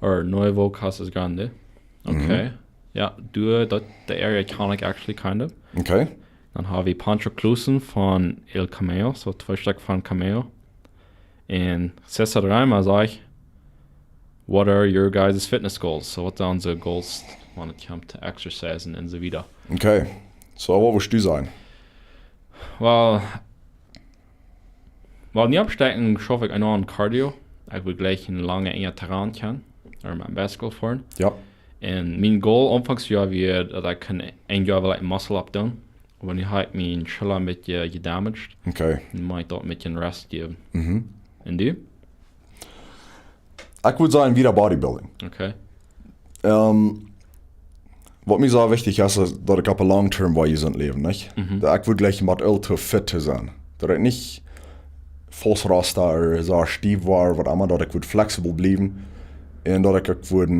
Or Nuevo Casas Grande. Okay. Mhm. Jo, doa, daut, de area kjan ekj actually kind of. Okay. Dan hab wie Pancho Klusen von El Cameo, so twee Stekj von Cameo. Un Cesar Reimer sajcht, "What are your guys' fitness goals?" So, waut sent onse goals, wan et kjemt to exercisen un soo wieda? Okay. So, waut wurscht du sajen? Well, well, nu oppstekjen schauf ekj noch aun Cardio. Ekj well jlikj een langen, enjen Terrain gonen, ooda met Bicycle foaren. Jo. Un mien goal aunfangs Joa wia, daut ekj kunn een Joa well ekj Muscle Up doonen. Oba nu hab ekj miene Schulla een bät jedamaged. Okay. Dan mott ekj daut een bät Rest jäwen. Mhm. Un du? Ekj wudd sajen, wada Bodybuilding. Okay. Ehm, waut mie sea wichtich es, es daut ekj opp de long term woa jesunt läwen, nich? Mhm. Daut ekj wudd jlikjen met Ultra fit to sennen. Daut ekj nich faust rasta ooda soo stiew woa, waut emma, daut ekj wudd flexibel bliewen. Un daut ekj uk wudd,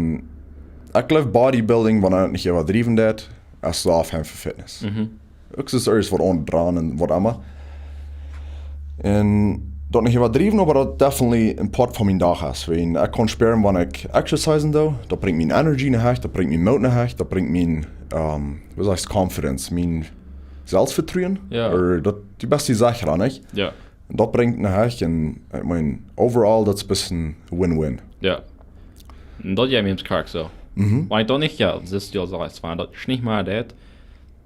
ekj jleew Bodybuilding, wan ekj nich äwadriewen daut, es soo väl fa Fitness. Mhm. Uk es irjent waut aundret un waut emma. Un daut nich äwadriewen, oba daut definitely een Poat von mienen Dach es. Wan ekj kaun spieren, wan ekj exercisen doo, daut brinjt miene Energy no heech, daut brinjt mienen Moot no heech, daut brinjt mien, ehm, waut sajchst, confidence, mien Selfstvetruen. Jo. Ooda daut, du best die secha, nich? Jo. Un daut brinjt no heech un, ekj meen, overall, daut es een bät win-win. Jo. Un daut jeit mie krakjt soo. Mhm. Wan ekj daut nich, jo, daut es jo soo, wan daut nich mea daut,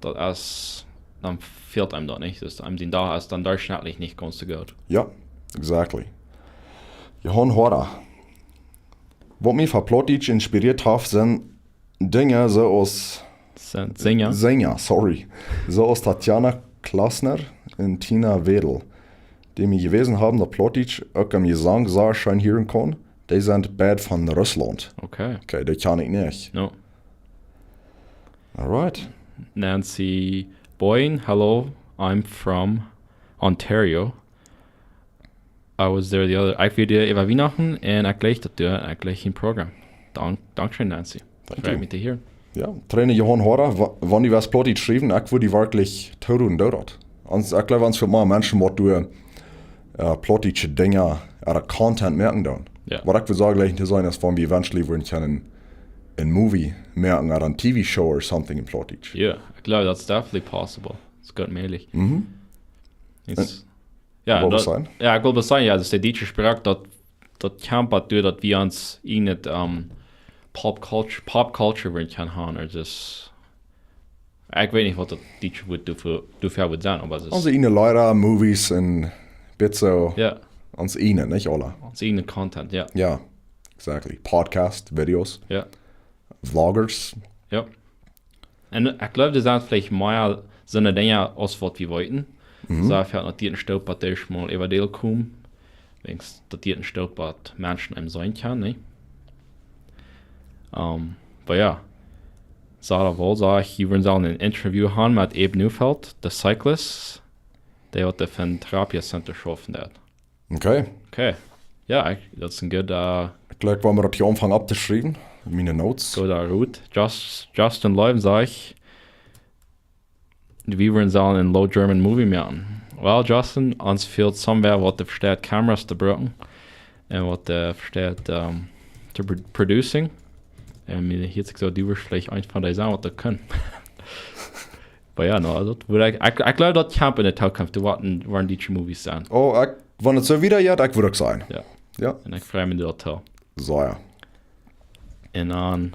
daut es, dan fält eenem daut nich. Daut eenem sien Dach es dan wahrscheinlich nich gaunz soo goot. Jo, exactly. Johan Hora. Waut mie fa Plautdietsch inspirieet haft, sent Dinja soo aus Sent Sinja. Sinja, sorry. Soo aus Tatjana Klasner un Tina Wedel, dee mie jewäsen haben, daut Plautdietsch uk em Jesank sea scheen hieren kaun. Dee sent beid von Russlaunt. Okay. Okay, dee kjan ekj nich. No. Alright. Nancy Boyne, "Hello, I'm from Ontario. I was there the other," ekj wia doa äwa Wienachten un ekj jlikj daut doa, ekj jlikj daut Programm. Dank, dankscheen, Nancy. Thank you. Freit mie to hieren. Jo, Trainer Johan Hora, wa-, wan du wurscht Plautdietsch schriewen, ekj wudd die werkjlich tooroopen, doo daut. Ons, ekj jleew, ons väl mea Menschen waut doa, eh, plautdietsche Dinja, äa Content moaken doonen. Jo. Waut ekj wudd sajen, jlikj to sennen, es wan wie eventually wudden kjennen een Movie moaken, ooda een T V Show or something en Plautdietsch. Jo, ekj jleew, that's definitely possible. Daut es goot mäajlich. Mhm. It's, jo, waut daut, jo, ekj wull bloos sajen, jo, daut es de dietsche Sproak, daut, daut kjemt doaderch, daut wie ons en daut, ehm, pop culture, pop culture wudden kjennen haben, or just Ekj weet nich waut daut dietsche Wuat doafäa, doafäa wudd sennen, oba et es, Onse ieejne Leeda, Movies un bit soo. Jo, Onse ieejne, nich aule. Onse ieejne Content, jo. Jo, exactly. Podcast, Videos. Jo. Vloggers. Jo. Un ekj gleew, doa sent veleicht mea soone Dinja aus waut wie weeten. Mhm. Soo, veleicht daut dee een Stoot waut doa mol äwa deel komen. Denkjst daut dee een Stoot waut Menschen em seenen kjennen, nä? Um, oba jo. Sarah Wall sajcht, jie wudden sellen een Interview haben met Abe Neufeld, de Cyclist, dee waut doa fa een Therapie Center schaufen deed. Okay. Okay. Jo, ekj, daut es een good, uh, Ekj gleew, wan wie daut hia aunfangen opptoschriewen, miene Notes. Gooda Rut. Just, Justin Leuven sajcht, wie wudden sellen een Low German Movie moaken. Well, Justin, ons fält somewhere waut doa vesteit Cameras to brucken un waut doa vesteit, um, to pro-, producing. Un mie hieet sikj soo, dee wudd veleicht eent von dee sennen waut doa kunn. Oba jo, no, daut wudd ekj, ekj, ekj gleew daut kjemt enne Tookunft, doa woaren, woaren dietsche Movies sennen. Oh, ekj, wan et soo wieda jeit, ekj wudd uk sennen. Jo. Jo. Un ekj frei mie doa too. Soo, jo. Un dan,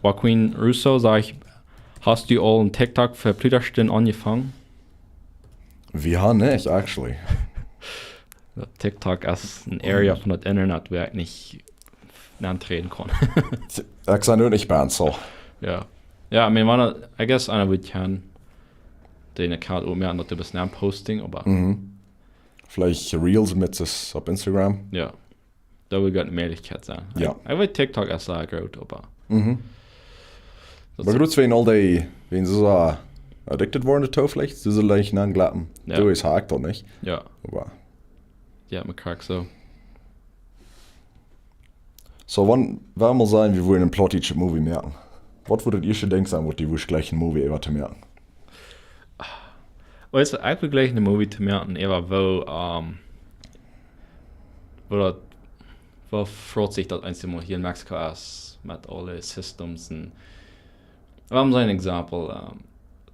Joaquin Russo sajcht, hast du aul een TikTok fa Pludastund aunjefongen? Wie haben nich, actually. TikTok es een Area von daut Internet, wua ekj nich auntreden kaun. Ekj sie nu nich banned, soo. Jo. Jo, I mean, wan, I guess, eena wudd kjennen dän Account opmoaken, daut du best aun posting, oba Mhm. Veleicht Reels met sus opp Instagram. Jo. Daut wudd eene Mäajlichkjeit sennen. Jo. Ekj, ekj weet, TikTok es sea groot, oba Mhm. Oba groot, wan aul dee, wan see soo addicted woaren doatoo veleicht, see sellen leicht aunjlapen. Jo. Soo es, ha ekj daut nich. Jo. Oba Jo, mie krakjt soo. Soo, wan, wan wie mol sajen, wie wudden een plautdietschet Movie moaken. Waut wudd daut ieeschte Dinkj sennen, waut du wurscht jlikj een Movie äwa to moaken? Weetst du, ekj wudd jlikj een Movie to moaken äwa woo, um, woo daut, woo froot sikj daut eensjemol hia en Mexiko es met aule Systems un, well, soo een Example, um,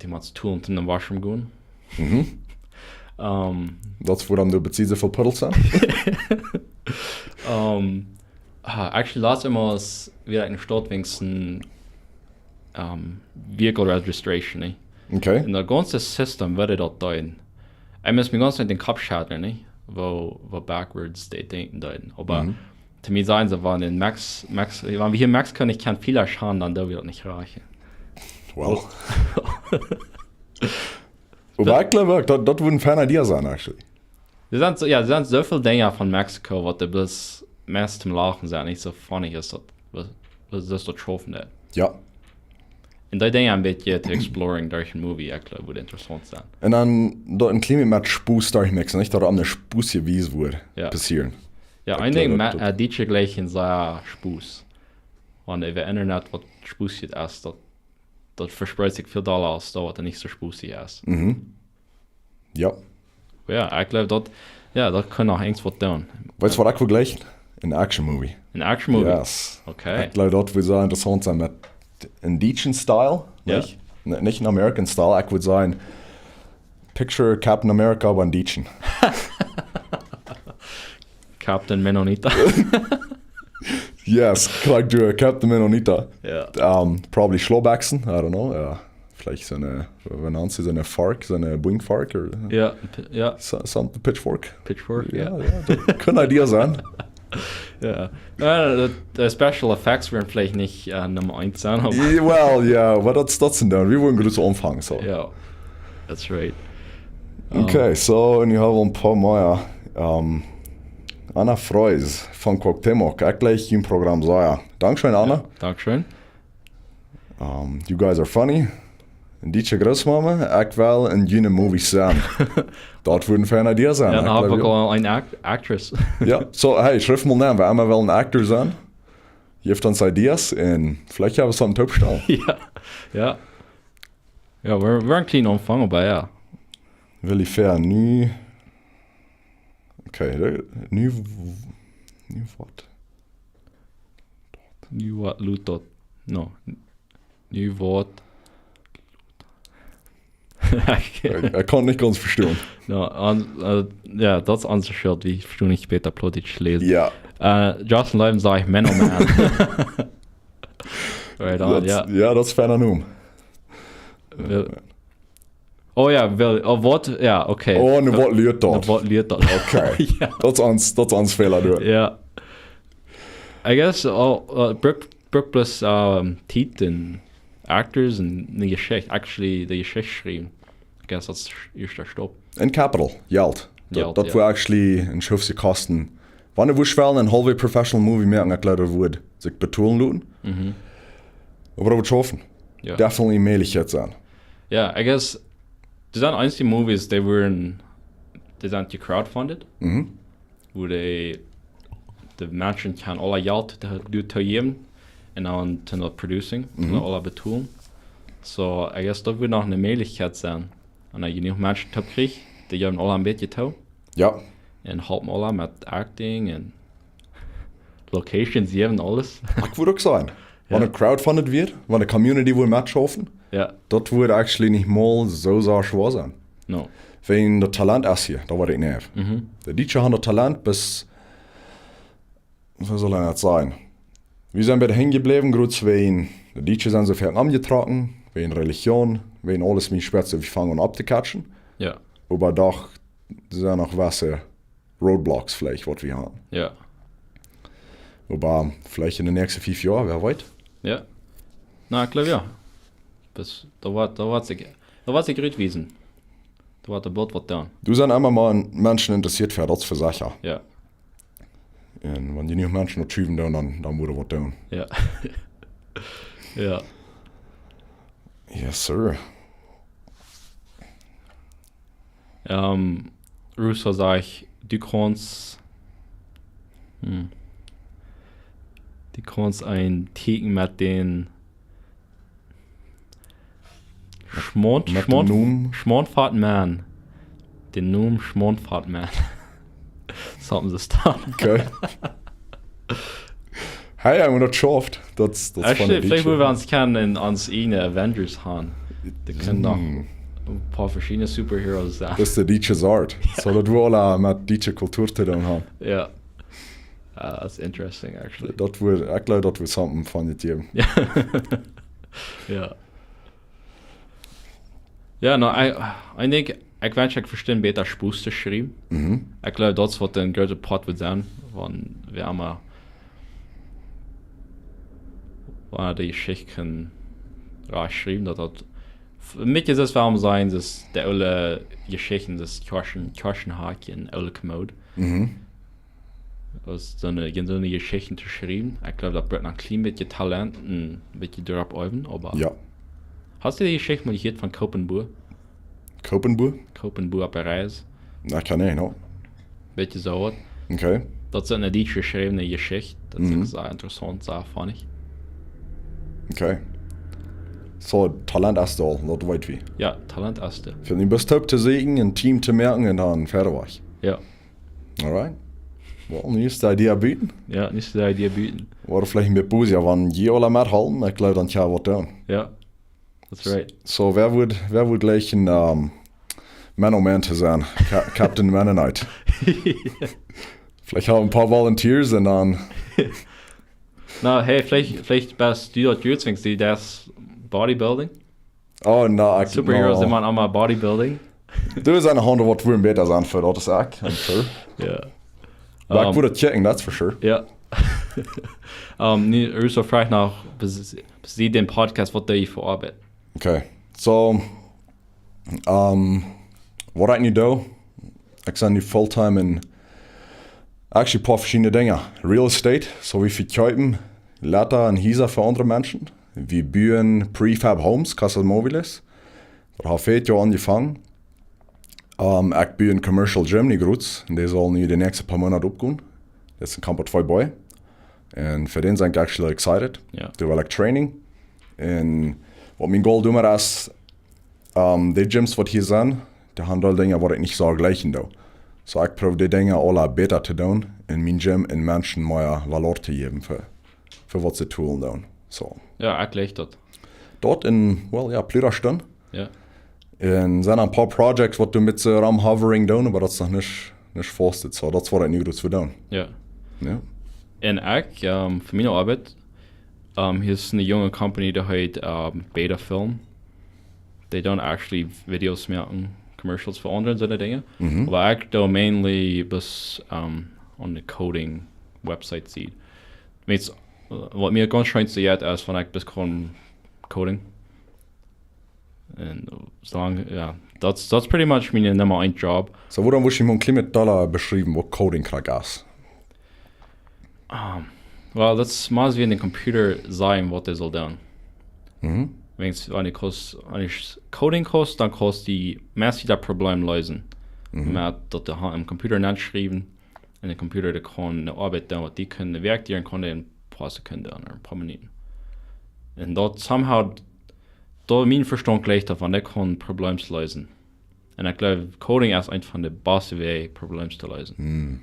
dee mott Toilet en de Washroom gonen. Mhm. Um, Daut es wuarom doa präzis soo väl Puddels sent. Um, ah, actually, latst emol es wia ekj enne Staut wäajen, um, Vehicle Registration, nä? Okay. Un daut gaunze System wudd daut doonen. Ekj mott mie gaunz dän Kopp schaden, nä? Woo, woo backwards dee denkjen doonen. Oba, mhm, to mie sajen see, wan en Mex-, Mex-, wan wie hia en Mexiko nich kjennen Fäla haben, dan doo wie daut nich rajcht. Well. Oba ekj gleew uk, daut, daut wudd eene feine Idee sennen, actually. Doa sent soo, jo, doa sent soo väl Dinja von Mexiko, waut doa bloos meist toom Lachen sent, nich soo funny es daut, waut, waut es daut schaufen daut. Jo. Un dee Dinja een bät to exploring derch een Movie, ekj gleew, wudd interessaunt sennen. Un dan daut een kjlien bät met Spos derchmixen, nich? Daut et opp eene spossje Wies wudd, jo, passieren. Jo, Ekj een Dinkj, gleew, ma-, daut, eh, dietsche jlikjen sea Spos. Wan äwa Internet waut spossjet es, daut, daut vespreit sikj väl dolla aus daut, waut nich soo spossich es. Mhm. Jo. Jo, ekj gleew daut, jo, daut kaun noch eens waut doonen. Weetst du, waut ekj wudd jlikjen? Een Action Movie. Een Action Movie? Yes. Okay. Ekj gleew, daut wudd soo interessaunt sennen met een dietschen Style, jo, nich? Nä, nich een American Style, ekj wudd sajen, picture Captain America, oba een dietschen. Captain Mennonita. Yes, krakjt, eh, Captain Mennonita. Jo. Um, probably Schlaubbekjsen, I don't know. Jo. Veleicht soone, eh, woo nant see, soone Fork, soone, eh, Boeing Fork, or, eh, jo, p-, jo, so-, something, pitchfork. Pitchfork, jo, jo. Jo, daut kaun een Idee sennen. Jo. Jo, daut, de special effects wudden veleicht nich, eh, Numma eent sennen, oba, jo, well, jo, oba daut, daut sent dan, wie wudden groot aunfangen, soo. Jo, that's right. Okay, um, soo, un hia haben wie een poa mea. Um, Anna Freus von Cuauhtémoc, ekj jlikj jun Programm sea. Dankscheen, Anna. Jo, dankscheen. Um, you guys are funny. Een dietsche Grootmama, ekj well en june Movie sennen. Daut wudd eene feine Idee sennen. Jo, dan hab wie aul eene Act-, Actress. Jo, soo, hey, schriew mol aun, wäa emma well een Actor sennen. Jeft ons Ideas un veleicht kjenn wie waut toopstalen. Jo, jo. Jo, wie, wie kjennen aunfangen, oba jo. Willi Fehr, nu. Okay, nu, nu waut? Nu waut, Lutot. No. Nu waut. Ekj, ekj kaun nich gaunz vestonen. No, an, eh, jo, daut es onse Schult, wie vestonen nich bäta Plautdietsch läsen. Jo. Eh, Justin Leuven sajcht Menno Man. Right on, jo. Jo, daut es een feina Nomen. Well, oh jo, well, oh, waut? Jo, okay. Oh, nu waut lieet daut? Nu waut lieet daut? Okay. Jo. Daut es ons, daut es ons Fäla, du. Jo. I guess, oh, uh, Brook, Brook plus, um, Tiet un actors un de Jeschicht, actually, de Jeschicht schriewen. I guess daut es ieescht de Stap. Un capital, Jelt. Daut, Jelt, daut jo. Wudd actually een Schuf sikj kosten. Wan du wurscht wellen een halwe professional movie moaken, ekj jleew, daut wudd sikj betolen loten. Mhm. Oba daut wudd schaufen. Jo. Definitely Mäajlichkjeit sennen. Jo, I guess, doa sent eenje Movies, dee wieren, dee sent gecrowdfunded. Mhm. Wua dee, de Menschen kjennen aule Jelt to, to, to jäwen un dan to daut producing, to Mhm. daut aule betolen. So, I guess daut wudd noch eene Mäajlichkjeit sennen. Un wan jie jenuach Menschen toop kjrieen, dee jäwen aule een bät too. Jo. Un halpen aule met acting un locations, jäwen aules. Ekj wudd uk sajen, Jo. wan et crowdfunded wia, wan de community wudd metschaufen, Jo. daut wudd actually nich mol soo, soo schwoa sennen. No. Wäajen daut Talent es hia, daut wudd ekj nämen. Mhm. De Dietsche haben daut Talent, bloos, woo saul ekj daut sajen? Wie sent bie de Henj jebläwen, groot wäajen de Dietsche sent soo väl aunjetrocken, wäajen Religion, wäajen aules, mie spieet soo, wie fangen aun opptokjatschen. Jo. Oba doch, doa sent noch jewesse Roadblocks veleicht, waut wie haben. Jo. Oba veleicht en de näakjste fief Joa, wäa weet. Jo. Na, ekj jleew jo. Daut, daut woat, daut woat sikj, daut woat sikj rutwiesen. Daut woat de Bilt waut doonen. Doa sent emma mea Menschen interessieet fa, daut es fa secha. Jo. Un wan dee jenuach Menschen daut schuwen doonen, dan, dan mott eena waut doonen. Jo. Jo. Yes, sir. Ähm, Russo sajcht, du kaust, hm, du kaust een Tieekjen met dän Schmont, met dän Schmont, Nomen? Schmontfat Mann. Dän Nomen Schmontfat Mann. Something to stop. Okay. Hey, ekj hab daut jeschauft. Daut, daut Actually, veleicht wua wie ons kjennen en ons eejne Avengers haben. Doa kjennen noch Hm. een poa veschiedne Superheroes sennen. Daut es de Dietsche Sort. Jo. So daut wie aule met dietsche Kultua to doonen haben. Jo. Uh, that's interesting, actually. Daut wudd, ekj jleew, daut wudd something fun jäwen. Jo. Jo. Jo, no, I, I think, ekj wensch, ekj vestunt bäta Spos to schriewen. Mhm. Ekj jleew, daut es waut een grootet Poat wudd sennen, wan wie emol, wan de Jeschichten rajcht schriewen, daut daut, f-, een bät es, wuarom sennen, daut de oole Jeschichten, daut Kjoakjen, Kjoakjenhakj un oole Kommode. Mhm. Daut es soone, soone Jeschichten to schriewen. Ekj jleew, daut brukt noch een kjlien bät Talent un een bät doaropp äwen, oba Jo. Hast du dee Jeschicht mol jehieet von Kopenbuhr? Kopenbuhr? Kopenbuhr opp de Reis. Na, kjeen Ahnung, no. Bät soo waut. Okay. Daut es eene dietsche jeschräwne Jeschicht. Daut es Mhm. sea interessaunt, sea funny. Okay. So, Talent es doa, daut weet wie. Jo, Talent es doa. Fa dän Best to sieekjen, een Team to moaken un dan wieda wajch. Jo. Alright. Well, nu es de Idee buten. Jo, nu es de Idee buten. Woat veleicht een bät Pause, jo, wan jie aule methalpen, ekj jleew, dan kjenn wie waut doonen. Jo. That's right. So, wäa wudd, wäa wudd jlikjen, ähm, Man-O-Man to sennen? Ca-, Captain Mennonite. Veleicht haben wie een poa Volunteers un dan Na, hey, veleicht, veleicht best du daut Jutwings, dee daut Bodybuilding. Oh, na, ekj, Superheroes, no. Dee motten emma Bodybuilding. Doa sent noch aundre waut wudden bäta sennen fa daut, es ekj, I'm sure. Jo. Oba ekj Ähm, wudd daut checken, that's for sure. Jo. Ähm, nu, Russo, froag noch, bes-, besied dän Podcast, waut doo jie fa Oabeit? Okay. So, ähm, waut ekj nu doo, ekj sie nu fulltime en actually poa veschiedne Dinja. Real estate, so wie vekjeepen Letta un Hiesa fa aundre Menschen. Wie buen prefab homes, casas móviles. Daut haft vea Joa aunjefongen. Ähm, ekj bu een commercial gym, nich groot. Un dee saul nu de näakjste poa Moonat oppgonen. Daut es en Campo twee Boy. Un fa dän sie ekj actually excited. Jo. Doa well ekj training. Un waut mien goal doamet es, ähm, de gyms waut hia sent, dee haben aul Dinja waut ekj nich soo jlikjen doo. So ekj proow de Dinja aula bäta to doonen un mien gym un Menschen mea Valor to jäwen fa, fa waut see tolen doonen. So. Jo, ekj jlikj daut. Daut en, well, jo, Plurastund. Jo. Un sent een poa projects waut wie met soo rom hovering doonen, oba daut es noch nich, nich faust. So, daut es waut ekj nu doa doo. Jo. Jo. Un ekj, ähm, fa miene Oabeit, ähm, hia es eene junge Company, dee heet, ähm, Beta Film. they don't actually Videos moaken, Commercials fa aundre, soone Dinja. Mhm. Oba ekj doo mainly bloos, um, on the coding website seed. Means, uh, waut mie gaunz scheen to jet es, wan ekj bloos kaun coding. Un soo lang, jo, that's, that's pretty much mien Numma eent Job. So, wuarom wurscht du mol een kjlien bät dolla beschriewen, waut coding krakjt es? Um, well, daut mott wie en dän Computer sajen, waut hee saul doonen. Mhm. Wan du kaust, wan du coding kaust, dan kaust du meist daut Problem leesen. Mhm. Met daut de ha-, em Computer nenschriewen un de Computer dee kaun de Oabeit doonen, waut dee kaun, de Woakj dee kaun dee en poa Sekunden ooda en poa Minuten. Un daut somehow, daut mien Vestaunt jleicht daut, wan dee kaun Problems leesen. Un ekj jleew, coding es eent von de baste Wäaj, Problems to leesen. Hm.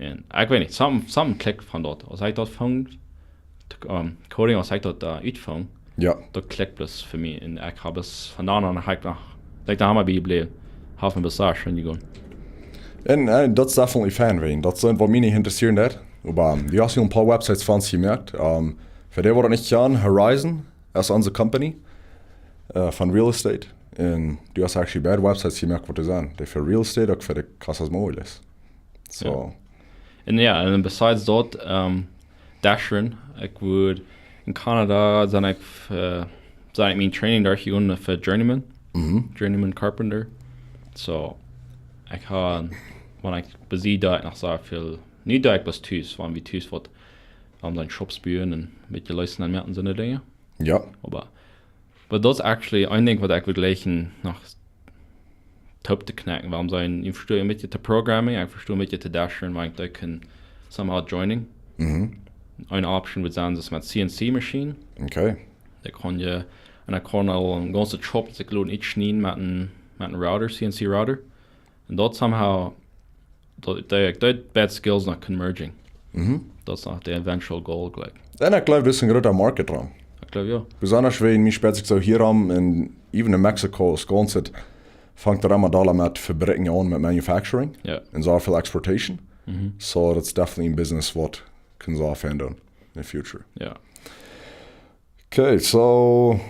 Un ekj weet nich, something, something klikjt von daut. Aus ekj daut funk, t-, um, coding, aus ekj daut, uh, utfunk, jo, daut klikjt bloos fa mie. Un ekj hab es von dan aun, hab ekj noch, ekj doa mol bie jebläwen. Hab mie bloos sea scheen jegonen. Un, uh, daut es definitely fine, wan daut sent, waut mie nich interessieren deit. Oba, um, du hast hia een poa Websites von jemoakt. Um, fa dee, waut daut nich kjanen, Horizon es onse Company, uh, von Real Estate. Un du hast actually beid Websites jemoakt, waut dee sent. Dee fa Real Estate, uk fa de Casas Móviles. So. Jo. Un jo, un besides daut, um, Dashern, ekj wudd en Kanada, sie ekj, uh, sie ekj mien Training doa jegonen fa Journeyman. Mhm. Journeyman Carpenter. So, ekj hab, wan ekj besie, doo ekj noch sea väl, nu doo ekj bloos tus, wan wie tus waut, um, dan Shops buen un een bät leesen un moaken soone Dinja. Jo. Oba, but daut es actually een Dinkj, waut ekj wudd jleichen noch toop to kjnakjen. Wuarom sajen, ekj vestonen een bät to programming, ekj vestonen een bät to Dashern, wan ekj daut kaun somehow joinen. Mhm. Eene Option wudd sennen, daut met C N C Maschinen. Okay. Dee kaun je, un dee kaun aul een gaunzen Shop sikj loten utschnieden met een, met een Router, C N C Router. Un daut somehow, daut, dee, dee beid Skills noch kaun mergen. Mhm. Daut es noch de eventual goal, jlikj. Un ekj jleew, daut es een groota Market doa. Ekj jleew, jo. Besonda wan mie spät sikj soo hia aun un even en Mexiko, es gaunz, et fangt doa emma dolla met Fabriken aun, met manufacturing. Jo. Un sea väl exportation. Mhm. So, that's definitely a business waut kaun sea väl doonen in the future. Jo. Okay, so,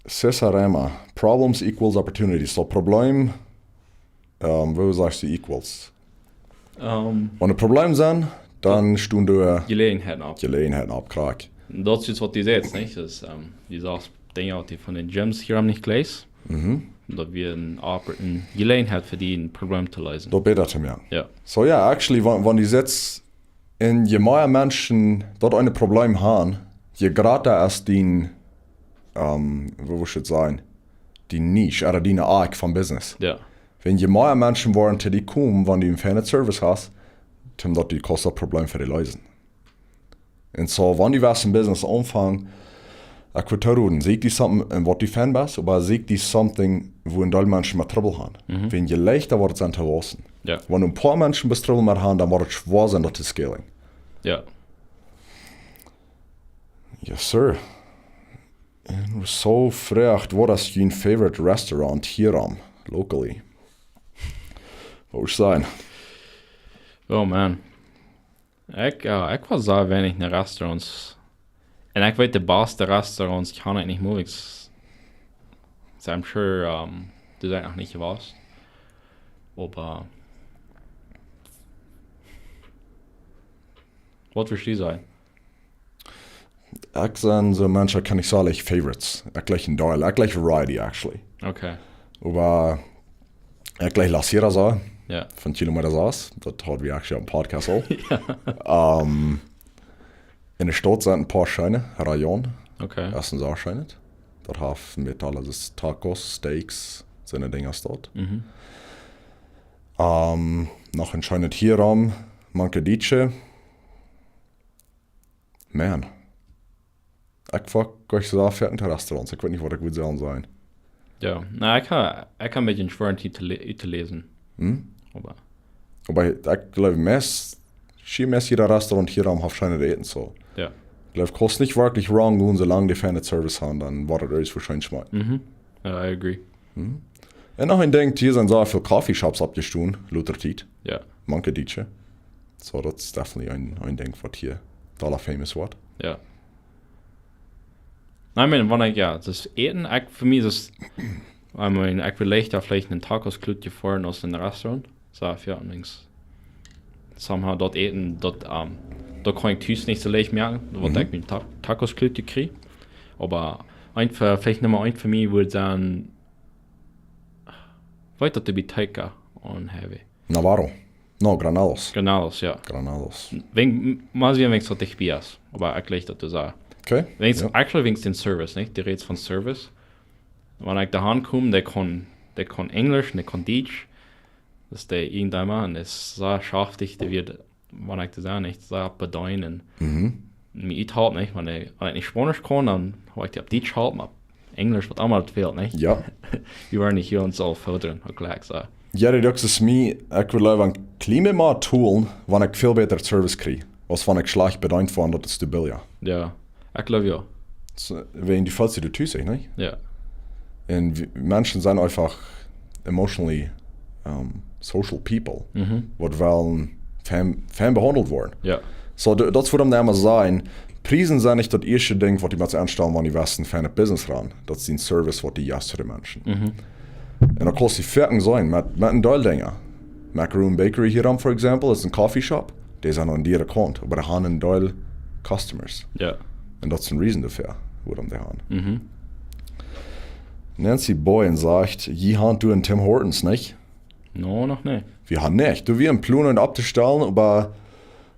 Cesarema, problems equals opportunities. So, Problem, um, woo sajchst du equals? Um, wan doa Problemen sent, dan, jo, stonen doa Jeläajenheiten opp. Jeläajenheiten opp, krakjt. Daut es waut du sajchst, nich? Daut, um, du sajchst Dinja, waut du von de Gyms hia nich jlikjst. Mhm. Daut wia een Oppor-, eene Jeläajenheit fa die, een Problem to leesen. Daut bäta to moaken. Jo. So, jo, actually, wan, wan du sitst, un je mea Menschen daut een Problem haben, je jrata es dee, um, woo wudd ekj sajen, dee Nisch, ooda dee Eck von Business. Jo. Wan je mea Menschen woaren to die komen, wan du een feinen Service hast, dan daut du kaust daut Problem fa die leesen. Un so, wan du west een Business aunfangen, ekj wudd die roden, sieekj die something, un waut du fein best, oba sieekj die something, wua een Deel Menschen met Trubbel haben. Mhm. Wan je leichta woat et sennen to wausen. Jo. Wan een poa Menschen best Trubbel met haben, dan woat et schwoa sennen, daut to scaling. Jo. Yes, sir. Un soo froagt, waut es jun favorite restaurant hia aun, locally? Waut wudd ekj sajen? Oh man. Ekj, jo, ekj woa sea weinich no Restaurants. Un ekj weet, de baste Restaurants kaun ekj nich moakjen. So, I'm sure, um, doa sie ekj noch nich jewast. Oba, waut wudd jie sajen? Ekj sie soon Mensch, ekj kaun nich sajen, like, favorites. Ekj jleich een Deel, ekj jleich variety, actually. Okay. Oba ekj jleich La Sierra sea, jo, von Chile met Sass. Daut haud wie actually oppem Podcast aul. Jo. Um, en de Staut sent een poa scheene, Rayon. Okay. Daut es een sea scheenet. Daut haft met aules, Tacos, Steaks, soone Dinja aus daut. Mhm. Um, noch een scheenet hia aun, Manco Dice. Man. Ekj foak goanich soo väl en Restaurants. Ekj weet nich, waut ekj wudd sellen sajen. Jo, na, ekj ha, ekj ha een bät schwoa Tiet to le-, uttoläsen. Hm? Oba. Oba ekj jleew, meist, schier meist jieda Restaurant hia aun haft scheenet Äten, so. Jo. Ekj jleew, kaust nich werkjlich wrong gonen, soo lang dee feinen Service haben, dan woat et irjentwua scheen schmakjen. Mhm. Jo, I agree. Mhm. Un noch een Dinkj, hia sent sea väl Coffeeshops oppjestonen, latste Tiet. Jo. Manco Dice. So, daut es definitely een, een Dinkj, waut hia dolla famous woat. Jo. I mean, wan ekj, jo, daut Äten, ekj, fa mie es, I mean, ekj wudd leichta veleicht een Tacos-Klunt foaren aus een Restaurant. So, jo, unbedinjt. Somehow daut Äten, daut, ähm, daut kaun ekj tus nich soo leicht moaken, waut ekj mien Ta-, Tacos-Klunt kjrie. Oba eent fa, veleicht Numma eent fa mie wudd sennen, weet daut de Biteca aun Highway. Navarro. No, Granados. Granados, jo. Granados. Wan, m-, mol seenen, wan daut dicht bie es. Oba ekj jleich daut to sajen. Okay. Wan, Jo. Actually, wan dän Service, nich? Dee räd von Service. Wan ekj doa aunkom, dee kaun, dee kaun Enjlisch, dee kaun Dietsch. Daut es dee ieejna Maun, un es sea schaftich, dee woat, wan ekj daut saj, nich, sea bedeenen. Mhm. Mie et halpt nich, wan ekj, wan ekj nich Spaunisch kaun, dan hab ekj dee opp Dietsch halpen, opp Enjlisch, waut emma et fält, nich? Jo. Wie woaren nich hia ons aul foddren, uk jlikj, so. Jo, dee daut es mie, ekj wudd leewa een kjlien bät mea tolen, wan ekj väl bätren Service kjrie, aus wan ekj schlajcht bedeent woa, daut es de Bill, jo. Jo, ekj jleew jo. So, wan dee felt sikj doa tus, nich? Jo. Un wie, Menschen sent eefach emotionally, ähm, social people, Mhm. waut wellen fein, fein behaundelt woaren. Jo. So, d-, daut es wuarom dee emma sajen, Priesen sent nich daut ieeschte Dinkj, waut du motst aunstalen, wan du west een feinet Business ran. Daut es dien Service, waut du jefst to de Menschen. Mhm. Un daut kaust du foaken seenen met, met een Deel Dinja. Macaroon Bakery hia aun, for example, es een Coffee Shop. Dee sent aun diere Kaunt, oba dee haben een Deel Customers. Jo. Un daut es een reason doafäa, wuarom dee haben. Mhm. Nancy Boyen sajcht, jie haben doa een Tim Hortons, nich? No, noch nich. Wie haben nich. Doa wia een Plon, daut opptostalen, oba,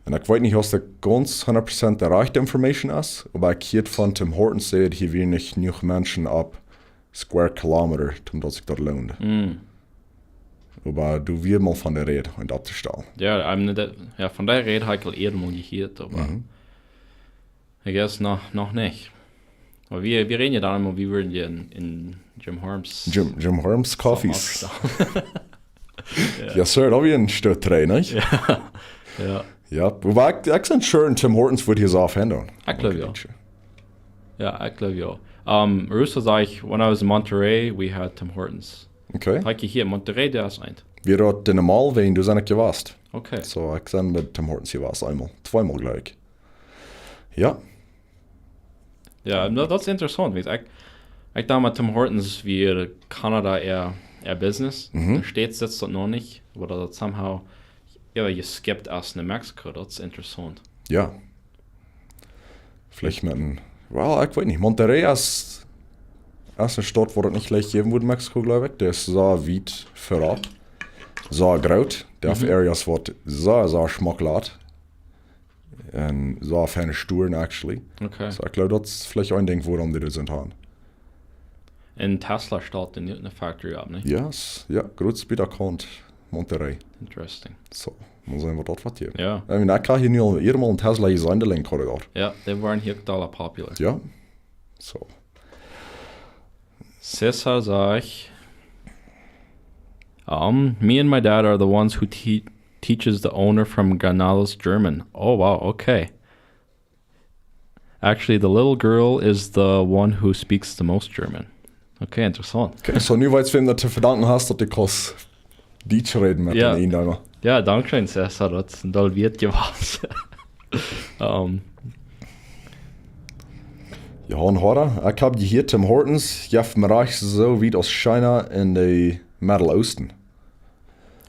un ekj weet nich, aus daut gaunz hundat Prozent de rajchte Information es, oba ekj hieed von Tim Hortons säd, hia wieren nich jenuach Menschen opp square kilometer, om daut sikj daut loont. Mm. Oba doa wia mol von de Räd, een opptostalen. Jo, I mean, daut, jo, von dee Räd hab ekj aul ieescht mol jehieet, oba Mhm. I guess noch, noch nich. Oba wie, wie räden jo dan emma, wie wudden je en, en Jim Horms Jim, Jim Horms Coffees. Oppstalen. Jo, sir, daut wia een Stekj dree, nich? Jo. Jo. Jo, oba ekj, ekj sie sure, Tim Hortons wudd hia soo aufhandeln. Ekj jleew jo. Jo, ekj jleew jo. Um, Russo sajcht, when I was in Monterrey, we had Tim Hortons. Okay. Hab ekj hia en Monterrey, doa es eent. Wie daut en de Mall, wan du doa jewast. Okay. So, ekj sie met Tim Hortons jewast, eemol. Tweemol, jleew ekj. Jo. Jo, daut, daut es interessaunt, wiels ekj, ekj docht met Tim Hortons wia Kanada äa, äa Business. Mhm. De States sent daut noch nich, oba daut somehow, jo, jeskipt es no Mexiko, daut es interessaunt. Jo. Veleicht met een, well, ekj weet nich. Monterrey es, es eene Staut, wua daut nich leicht jäwen wudd, Mexiko, jleew ekj. Dee es soo wiet verut. Soo groot. Dee haft Mhm. Areas, waut soo, soo schmock lat. Un soo feine Stuaren, actually. Okay. So, ekj jleew, daut es veleicht een Dinkj, wuarom dee daut sent haben. Un Tesla stalt en, en Factory opp, nich? Yes, jo, groot Speed Account, Monterrey. Interesting. So, mol seenen, waut daut woat hia. Jo. I mean, ekj hab hia nu aul eenmol een Tesla jeseenen, de Link Corridor. Jo, dee wieren hia uk aul popular. Jo. So. Cesar sajcht, um, me and my dad are the ones who te-, teaches the owner from Granados German. Oh, wow, okay. Actually, the little girl is the one who speaks the most German. Okay, interessaunt. Okay, so nu weetst, wäm du daut to vedanken hast, daut du kaust Dietsch räden met Jo. dän Eendoamer. Jo, dankscheen, Cesar, daut es een doll Wieet jewast. Um, Jo, un Hora, ekj hab jehieet, Tim Hortons, jo, von Reich soo wiet aus China en de Middle Oosten.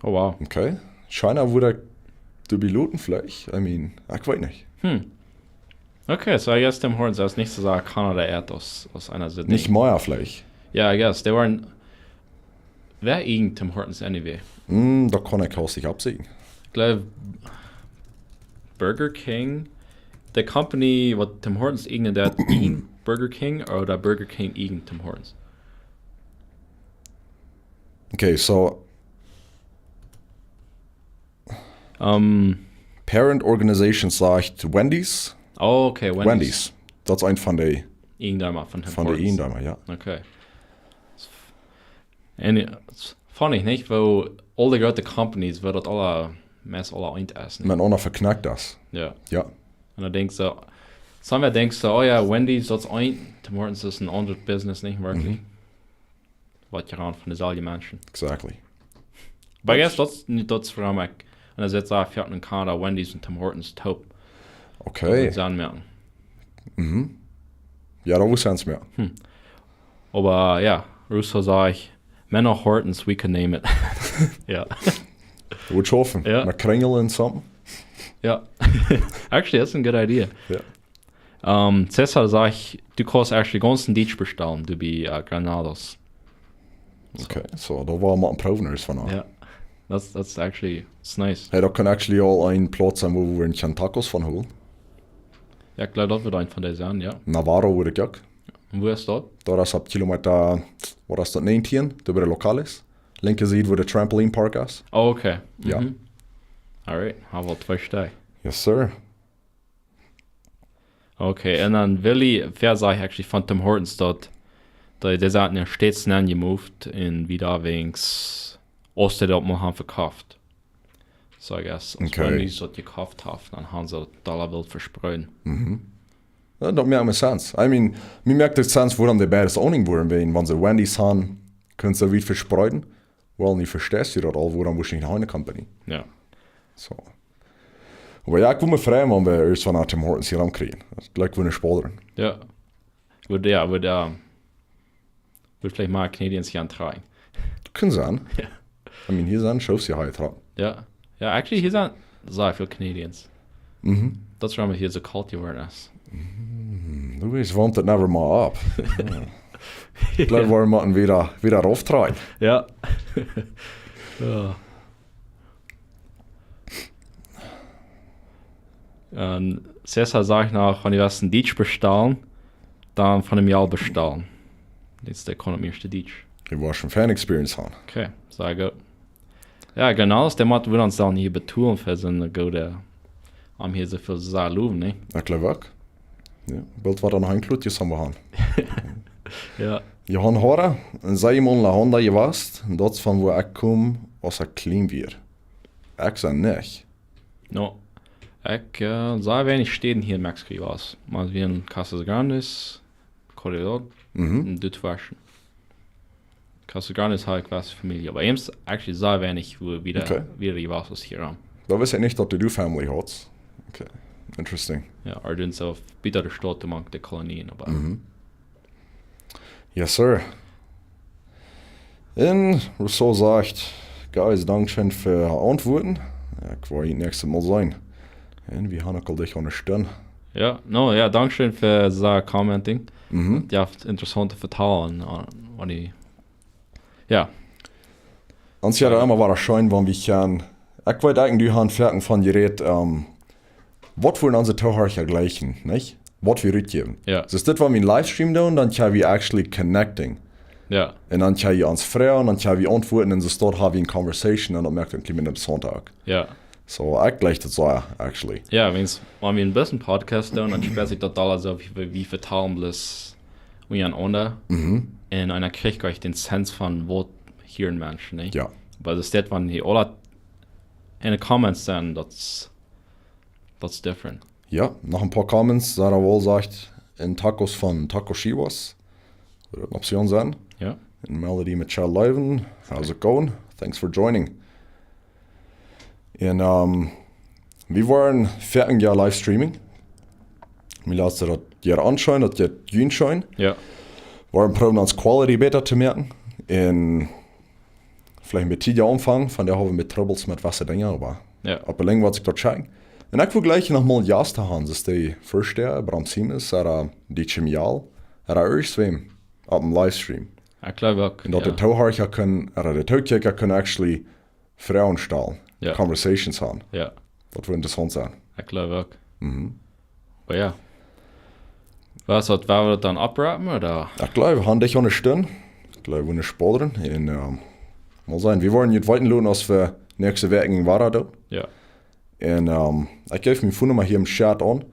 Oh, wow. Okay. China wudd ekj doa bie loten veleicht. I mean, ekj weet nich. Hm. Okay, so I guess Tim Hortons es nich soo sea Kanada äat aus, aus eena sitt. Nich mea veleicht. Jo, I guess. Dee wieren, wäa eajent Tim Hortons anyway? Hm, daut kaun ekj haustich aufsieekjen. Ekj jleew, Burger King, de Company, waut Tim Hortons eajent, daut eajent Burger King, ooda Burger King eajent Tim Hortons? Okay, so Um, Parent Organization sajcht Wendy's. Oh, okay, Wendy's. Wendy's. Daut es eent von de, Eajentoma von Tim von de Hortons. Eendoamer, jo. Okay. En daut es funny, nich? Woo aul de groote Companies, woo daut aula, meist aula eent es, nich? Met enaunda veknekjt es. Jo. Jo. Un dan denkjst du, somebody denkjt soo, oh jo, Wendy's, daut es eent, Tim Hortons es een aundret Business, nich werkjlich. Mhm. Waut je aun von deselwje Menschen. Exactly. But I guess daut es nich, daut es wuarom ekj, un dan sitst du foaken en Kanada, Wendy's un Tim Hortons toop. Okay. Daut sent Merken. Mhm. Jo, daut wudd sense moaken. Oba jo, Russo saj, Menno Hortons, we can name it. Jo. Wudd schaufen. Jo. Met Kjrinjel un something. Jo. Actually, that's a good idea. Jo. Um, Cesar saj, du kaust actually gaunz en Dietsch bestalen, du bie uh, Granados. Okay, so, daut woa wie mol proowen, es von. Jo. That's, that's actually, it's nice. Hey, daut kaun actually aul een Plauz sennen, wua wie en Tacos von holen. Jo, ekj gleew, daut woat eent von dee sennen, jo. Navarro wudd ekj uk. Un wua es daut? Daut es opp Kilometa, waut es daut, näajentieen? Doa bie de Locales. Linkje Sied, wua de Trampoline Park es. Oh, okay. Jo. All right, hab aul twee Städ. Yes, sir. Okay, un dan Willy, wea saj actually von Tim Hortons daut, daut dee sent nu steeds nenjemoved un wie doawäajen, aus dee daut mol haben vekofft. So I guess, aus Okay. Wendy's daut jekofft haft, dan haben see daut aule wilt vespreeden. Jo, daut moakt mie sense. I mean, mie moakt et sense, wuarom dee beides owning wudden, wan, wan see Wendy's haben, kjennen see wiet vespreeden. Well, nu vesteist du daut aul, wuarom wudd ekj nich eene Company? Jo. So. Oba jo, ekj wudd mie freien, wan wie irjentwaut von Tim Hortons hia ankjrieen. Daut jlikjt wundascheen. Jo. Wudd, jo, wudd, um, wudd veleicht mea Canadians hia auntrakjen. Kaun sennen. Jo. I mean, hia sent Shows hia aunjetrocken. Jo. Jo, actually, hia sent sea väl Canadians. Mhm. Daut es wuarom et hia soo kolt jeworden es. Du weetst, woamt et never mol opp. Ekj jleew, wie motten wada, wada rauftrakjen. Jo. Jo. Un Cesar saj noch, wan du west en Dietsch bestalen, dan von däm Jal bestalen. Dit es de Economy Dietsch. Ekj wudd scheen Fan Experience haben. Okay, sea goot. Jo, genau, daut mott wie ons dan hia betolen fa soone goode, om hia soo väl to sajen, ne? Ekj jleew uk. Jo, Bilt waut aun Heinklut, die haben wir haben. Jo. Johan Hora, en Simon La Honda jewast, un daut es von wua ekj kom, aus ekj kjlien wia. Ekj saj nich. No. Ekj, uh, sea weinich Städen hia en Mexiko jewast. Mau wia en Casas Grandes, Corredor, Mhm. un dit wia scheen. Casas Grandes haud ekj waut Famielje. Oba ekj hab actually sea weinich, wua wie doa, Okay. wua wie jewast aus hia aun. Daut wist ekj nich, daut du Family haudst. Okay, interesting. Jo, oba dan soo, bie de Staut, mank de Kolonien, oba. Mhm. Yes, sir. Un Rousseau sajcht, guys, dankscheen fa Auntwuaten. Jo, ekj woa junt näakjstet Mol seenen. Un wie haben uk aul dicht aun eene Stund. Jo, no, jo, dankscheen fa soo commenting. Mhm. Jie haben interessante Vetalen, uh, wan dee, jo. Ons es daut emma wada scheen, wan wie kjennen, ekj weet eejentlich, du hast foaken von jerät, ähm, waut wie onse Toohorcha jlikjen, nich? Waut wie rutjäwen. Jo. Soo es dit, wan wie een Livestream doonen, dan kjenn wie actually connecting. Jo. Un dan kjenn wie ons froagen, dan kjenn wie auntwuaten, un soo staut haben wie eene Conversation, un daut moakt et een kjlien bät interessanter uk. Jo. So, ekj jlikj daut soo, actually. Jo, wan, wan wie een bät Podcast doonen, dan spieet sikj daut aules soo, wie, wie vetalen bloos unjarenaunda. Mhm. Un dan kjrieech ekj dän Sense von waut hia een Mensch, nich? Jo. Oba daut es dit, wan dee aule enne Comments sent, daut es, daut es different. Jo, noch een poa Comments, Sarah Wall sajcht, en Tacos von Taco Chihuas. Wudd eene Option sennen. Jo. En Melody Michelle Leuven, how's it going? Thanks for joining. Un, ähm, wie woaren foaken jo livestreaming. Wie loten daut hia aunscheinjen, daut jeit junt scheen. Jo. Wie woaren proowen ons Quality bäta to moaken. Un veleicht met Tiet aunfangen, von doa haben wie Troubles met waut Dinja, oba Jo. opp de Lenjd woat sikj daut checken. Un ekj well jlikj noch mol Jast haben, daut es de Vörsteha, Bram Siemes, ooda de Chimial, ooda irjentwäm opp een Livestream. Ekj jleew uk. Un daut Jo. de Toohorcha kjennen, ooda de Tookjikja kjennen actually Froagen stalen, Jo. Conversations haben. Jo. Daut wudd interessant sennen. Ekj jleew uk. Mhm. Oba jo. Waut es daut, woa wie daut dan abrappen, ooda? Ekj jleew, wie haben dicht aun eene Stund. Ekj jleew, wie sporen. Un, ähm, mol seenen. Wie woaren junt weeten loten, aus wie näakjste Wäakj wada doonen. Jo. Un, ähm, ekj jäw miene Phone Numma hia em Chat aun.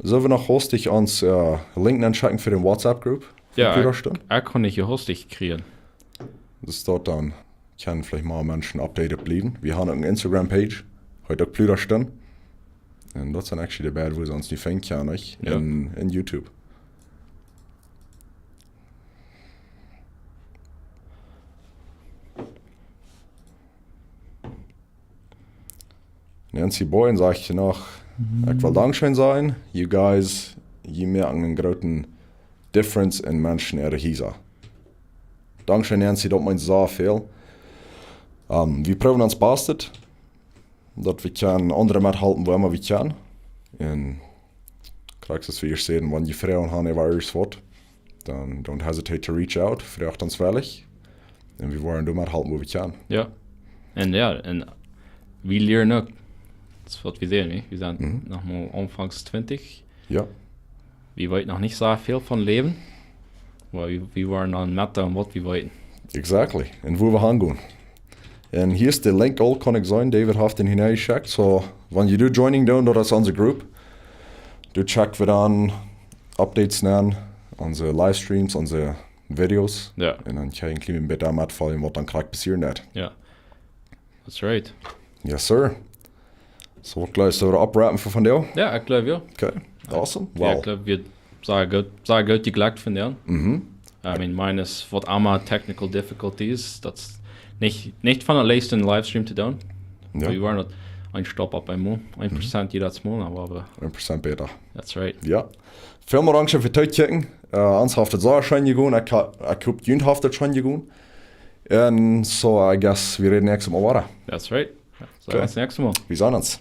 Sellen wie noch hastich ons, äh, Link auntschekjen fa de WhatsApp Group? Jo, Pludra ekj, Stund? Ekj kaun nich hastich kjrieen. Daut es daut dan. Kjennen veleicht mea Menschen updated bliewen. Wie haben uk eene Instagram Page. Heet uk Pludra Stund. Un daut sent actually de beid, wua see ons nu finjen kjennen, nich? Jo. En, en YouTube. Nancy Boyen sajcht noch, ekj well dankscheen sajen, you guys, jie moaken een grooten difference en Menschen äare Hiesa. Dankscheen, Nancy, daut meent soo väl. Ähm, wie proowen ons Bastet, daut wie kjennen aundre methalpen, wua emma wie kjennen. Un krakjt soo aus wie hia säden, wan jie Froagen haben äwa irjentwaut, dan don't hesitate to reach out, froagt ons wellich. Un wie woaren doa methalpen, wua wie kjennen. Jo. Un jo, un wie lieren uk. Daut es waut wie sajen, nä? Wie sent Mhm. noch mau aunfangs twintich. Jo. Wie weeten noch nich soo väl von Läwen, oba wie, wie woaren dan metdeelen, waut wie weeten. Exactly. Un wua wie hangonen. Un hia es de Link aul, kaun ekj sajen, David haft dän hinjeschekjt. So, wan jie doa joinen doonen, daut es onse Group. Doa check wie dan Updates aun, onse Livestreams, onse Videos. Jo. Un dan kjenn jie een kjlien bät doamet foljen, waut dan krakjt passieren woat. Jo. That's right. Yes, sir. So, waut jleefst du, wua wie oprappen fa vondoag? Jo, ekj jleew jo. Okay, awesome. Jo, well, ekj jleew, wie sent goot, sent goot jejlekjt vondoag. Mhm. I mean, minus waut emma technical difficulties, daut es nich, nich von de leichtste Livestream to doonen. Jo. Wie woaren daut een Stap opp eemol, een Prozent Mhm. jiedet Mol, oba wie Een Prozent bäta. That's right. Jo. Välmol dankscheen fa daut Tookjikjen. Äh, ons haft daut soo scheen jegonen. Ekj ha-, ekj hop, junt haft daut scheen jegonen. Un so, I guess, wie räden näakjstet Mol wada. That's right. See Okay. ons näakjstet Mol. Wie seen ons.